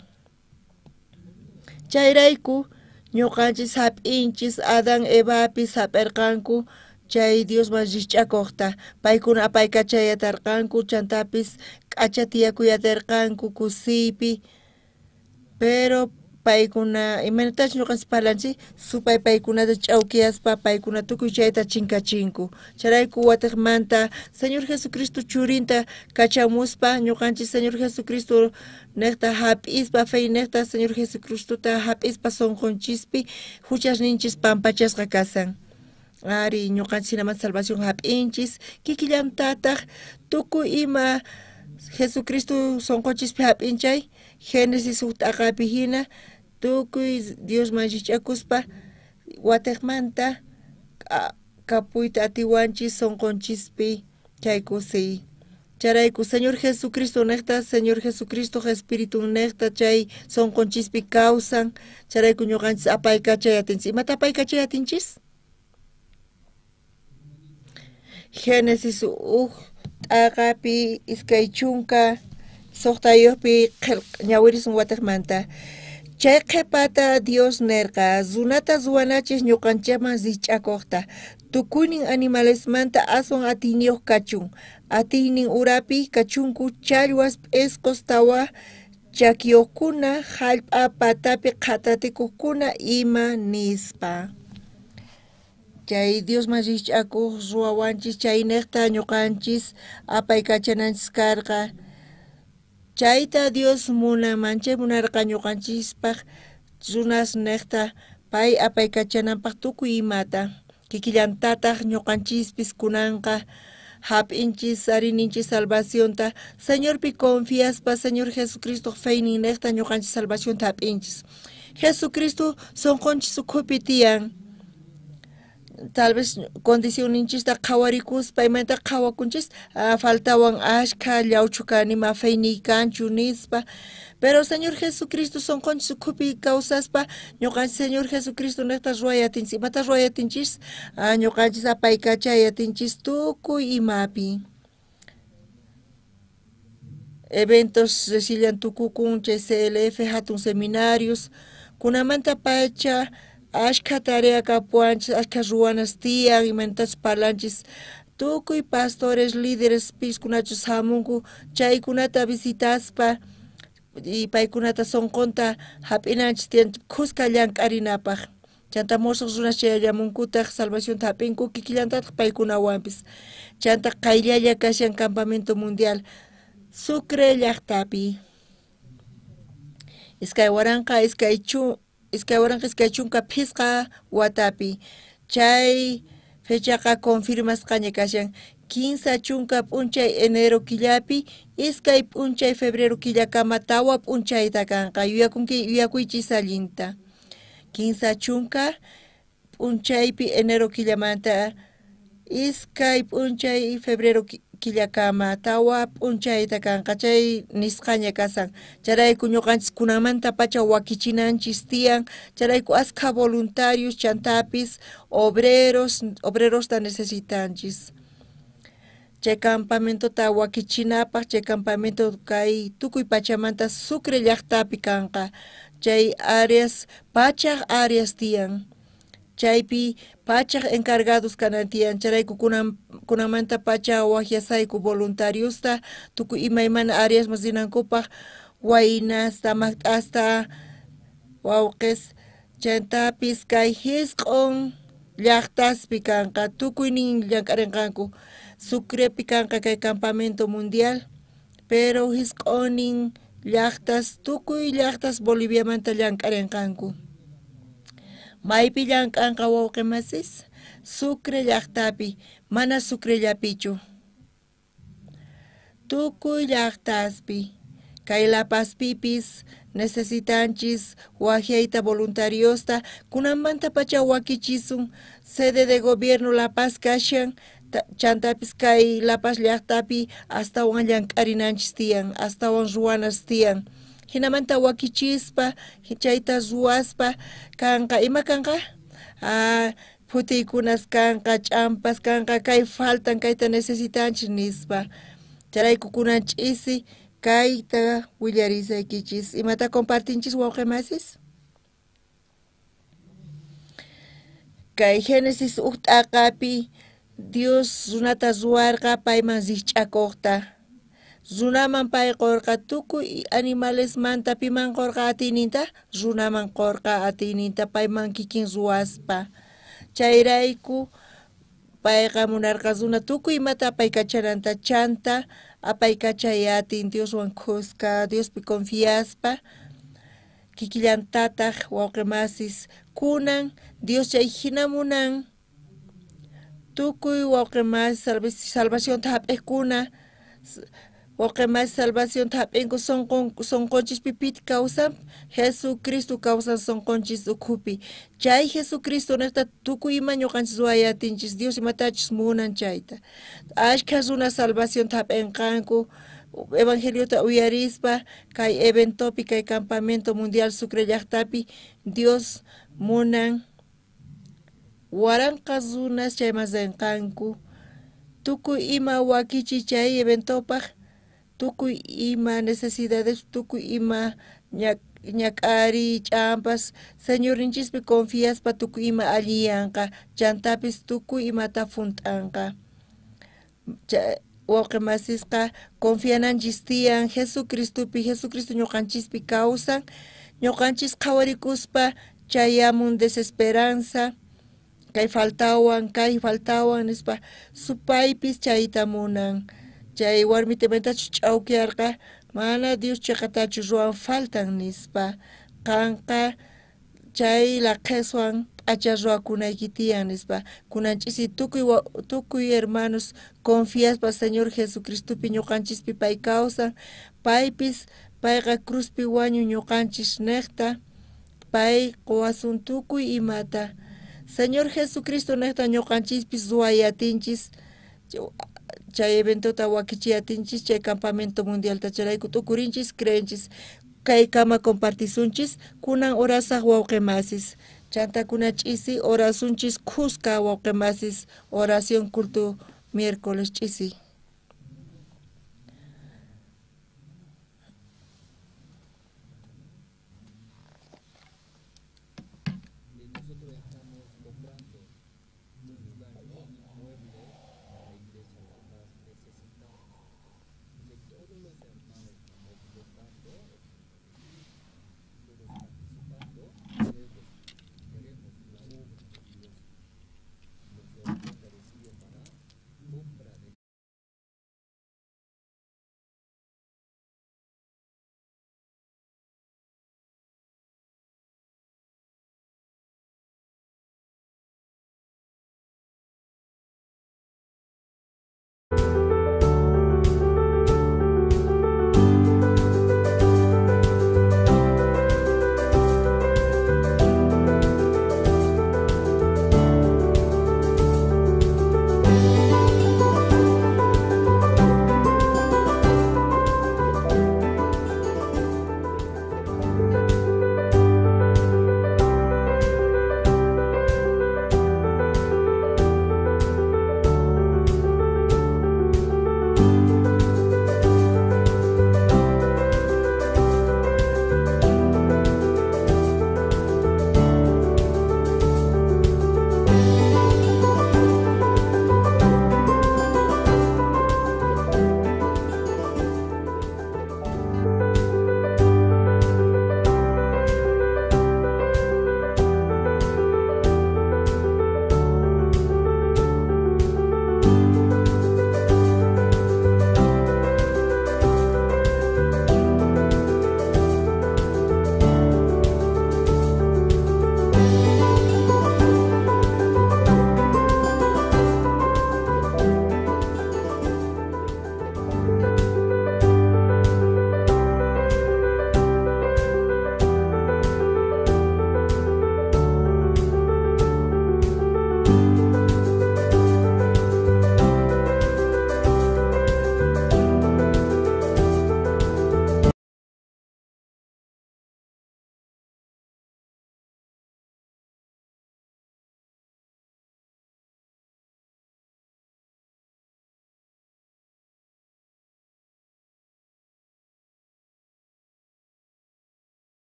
Chayrayku ñuqanchis hap'inchis Adán Evapis hap'irqanku chay Diosman rikch'akuqta, paykuna apaykachayatarqanku, chantapis k'acha tiyakuyatarqanku kusiypi, pero paykuna imaynatachus ñuqanchis parlanchis supay paykunata ch'awkiyaspa paykuna tukuy chayta chinkachinku. Chayrayku watiqmanta Señor Jesucristo churinta kachamuspa ñuqanchis Señor Jesucristo nejta hap'ispa fe nejta Señor Jesucristota hap'ispa sunqunchispi huchasninchis pampachasqa kasan. Ari ñuqanchis hinamanta salvación hap'inchis kikillantataq tukuy ima Jesucristo sunqunchispi hap'inchay Génesis huk t'aqapi hina tukuy Diosman rikch'akuspa watiqmanta kapuyta atiwanchis sunqunchispi chay kusiy. Chayrayku Señor Jesucristo nejta, Señor Jesucristo Espíritu nejta chay sunqunchispi kawsan. Chayrayku ñuqanchis apaykachay atinchis. Imata apaykachay atinchis? Génesis uj t'aqapi 26pi ñawirisun watiqmanta. Chay qhipata Dios nerqa runata ruwanachis ñuqanchikman rikch'akuqta, tukuynin animalesmanta aswan atiyniyuq kachun, atiynin urapi kachunku challwas, p'isqos, tawa chakiyuqkuna, hallp'a patapi qhatatikuqkuna ima nispa. Chay Diosman rikch'akuq ruwawanchis chaynejta ñuqanchis apaykachananchis karqa. Chayta Dios manchay munarqa ñuqanchispaq runas nejta pay apaykachananpaq tukuy imata. Kikillantataq ñuqanchispis kunanqa hap'inchis arininchis salvacionta. Señorpi confiaspa Señor Jesucristo feynin nejta ñuqanchis salvacionta hap'inchis. Jesucristo sunqunchis ukhupi tiyan. Tal vez condicionninchista qhawarikuspa imaynata qhawakunchis faltawan ashkha llawchu kani ma feyniy kanchu nispa, pero Señor Jesucristo sunqunchis ukhupi kawsaspa ñuqanchis Señor Jesucristo nejta ruway atinchis. Imata ruway atinchis? Ñuqanchis apaykachay atinchis tukuy imapi. Eventos resillan tukukun chay CLF hatun seminarios kunamanta pacha ashkha tarea kapuwanchis, ashkha ruwanas tiyan, imaynatachus parlanchis tukuy pastores, líderes piskunachus hamunku chaykunata visitaspa y paykunata sunqunta hap'inanchis tiyan khuska llank'arinapaq. Chanta musuq runas chayallamunkutaq salvacionta hap'inku kikillantataq paykunawanpis. Chanta qayllalla kashan campamento mundial Sucre llaqtapi. 2025 watapi. Chay fechaqa confirmasqaña kashan 30 p'unchay enero killapi, 2 p'unchay febrero killakama 4 p'unchayta kanqa. Yuyakuychis allinta. 30 p'unchaypi enero killamanta 2 p'unchay febrero killakama 4 p'unchayta kanqa. Chay nisqaña kasan. Chayrayku ñuqanchis kunamanta pacha wakichinanchis tiyan. Chayrayku askha voluntarios chantapis obrerosta necesitanchis. Chay campamentota wakichinapaq, chay campamento kay tukuy pachamanta Sucre llaqtapi kanqa. Chay áreas, pachaj áreas tiyan. Chaypi pachaj encargados kanan tiyan. Chayrayku kunamanta pacha wajyasayku voluntariosta tukuy imaymana áreasman rinankupaq, waynasta, maqt'asta, wawqis. Chantapis kay 9 llaqtaspi kanqa, tukuynin llank'arinqanku. Sucrepi kanqa kay campamento mundial, pero 9 llaqtas, tukuy llaqtas Boliviamanta llank'arinqanku. Maypi llank'anqa wawqi masis? Sucre llaqtapi, mana Sucrellapichu. Tukuy llaqtaspi, kay La Pazpipis necesitanchis wajyayta voluntariosta. Kunanmanta pacha wakichisun sede de gobierno La Paz kashan, chantapis kay La Paz llaqtapi astawan llank'arinanchis tiyan, astawan ruwanas tiyan. Hinamanta wakichispa, chayta ruwaspa kanqa. Ima kanqa? Phutiykunas kanqa, ch'ampas kanqa, kay faltan, kayta necesitanchis nispa. Chayrayku kunan ch'isi kayta willarisaykichis. Imata compartinchis wawqi masis? Kay Génesis uj t'aqapi Dios runata ruwarqa payman rikch'akuqta. Runaman pay qorqa tukuy animalesmanta. Piman qorqa atiyninta? Runaman qorqa atiyninta payman kikin ruwaspa. Chayrayku payqa munarqa runa tukuy imata apaykachananta, chanta apaykachay atin Dioswan khuska, Diospi confiaspa. Kikillantataq wawqi masis kunan Dios chay hina munan tukuy wawqi masis salvacionta hap'iqkuna, wawqi masis salvacionta hap'inku sonqonchispi piti kawsan? Jesucristo kawsan sonqonchis ukhupi. Chay Jesucristo niqta tukuy ima ñuqanchis ruwayatinchis, Dios imatachus munan chayta. Ashkha runa salvacionta hap'inqanku evangeliota uyarispa kay eventopi, kay campamento mundial Sucre llaqtapi. Dios munan 1000 runas chayman rinqanku. Tukuy ima wakichi chay eventopaq, tukuy ima necesidades, tukuy ima ñak'ariy ch'ampas, Señorninchispi confiaspa tukuy ima alliyanqa, chantapis tukuy imata funt'anqa. Wawqi masisqa confiananchis tiyan Jesucristopi. Jesucristo ñuqanchispi kawsan. Ñuqanchis qhawarikuspa chayamun desesperanza, kay faltawan, nispa. Supaypis chayta munan. Chay warmita imatachus ch'awkiyarqa, mana Dios chiqatachu ruwan faltan nispa. Qanqa chay laqhiswan p'acha ruwakunayki tiyan nispa. Kunan ch'isi tukuy hermanos confiaspa Señor Jesucristopi ñuqanchispi pay kawsan. Paypis payqa cruzpi wañu ñuqanchis niqta, pay quwasun tukuy imata. Señor Jesucristo niqta ñuqanchispis ruwayatinchis, chay eventota wakichiyatinchis, chay campamento mundialta. Chayrayku tukurinchis, creenchis. Kay kama compartisunchis kunan orasaq wawqi masis. Chanta kuna ch'isi orasunchis khuska wawqi masis, oración culto miércoles ch'isi.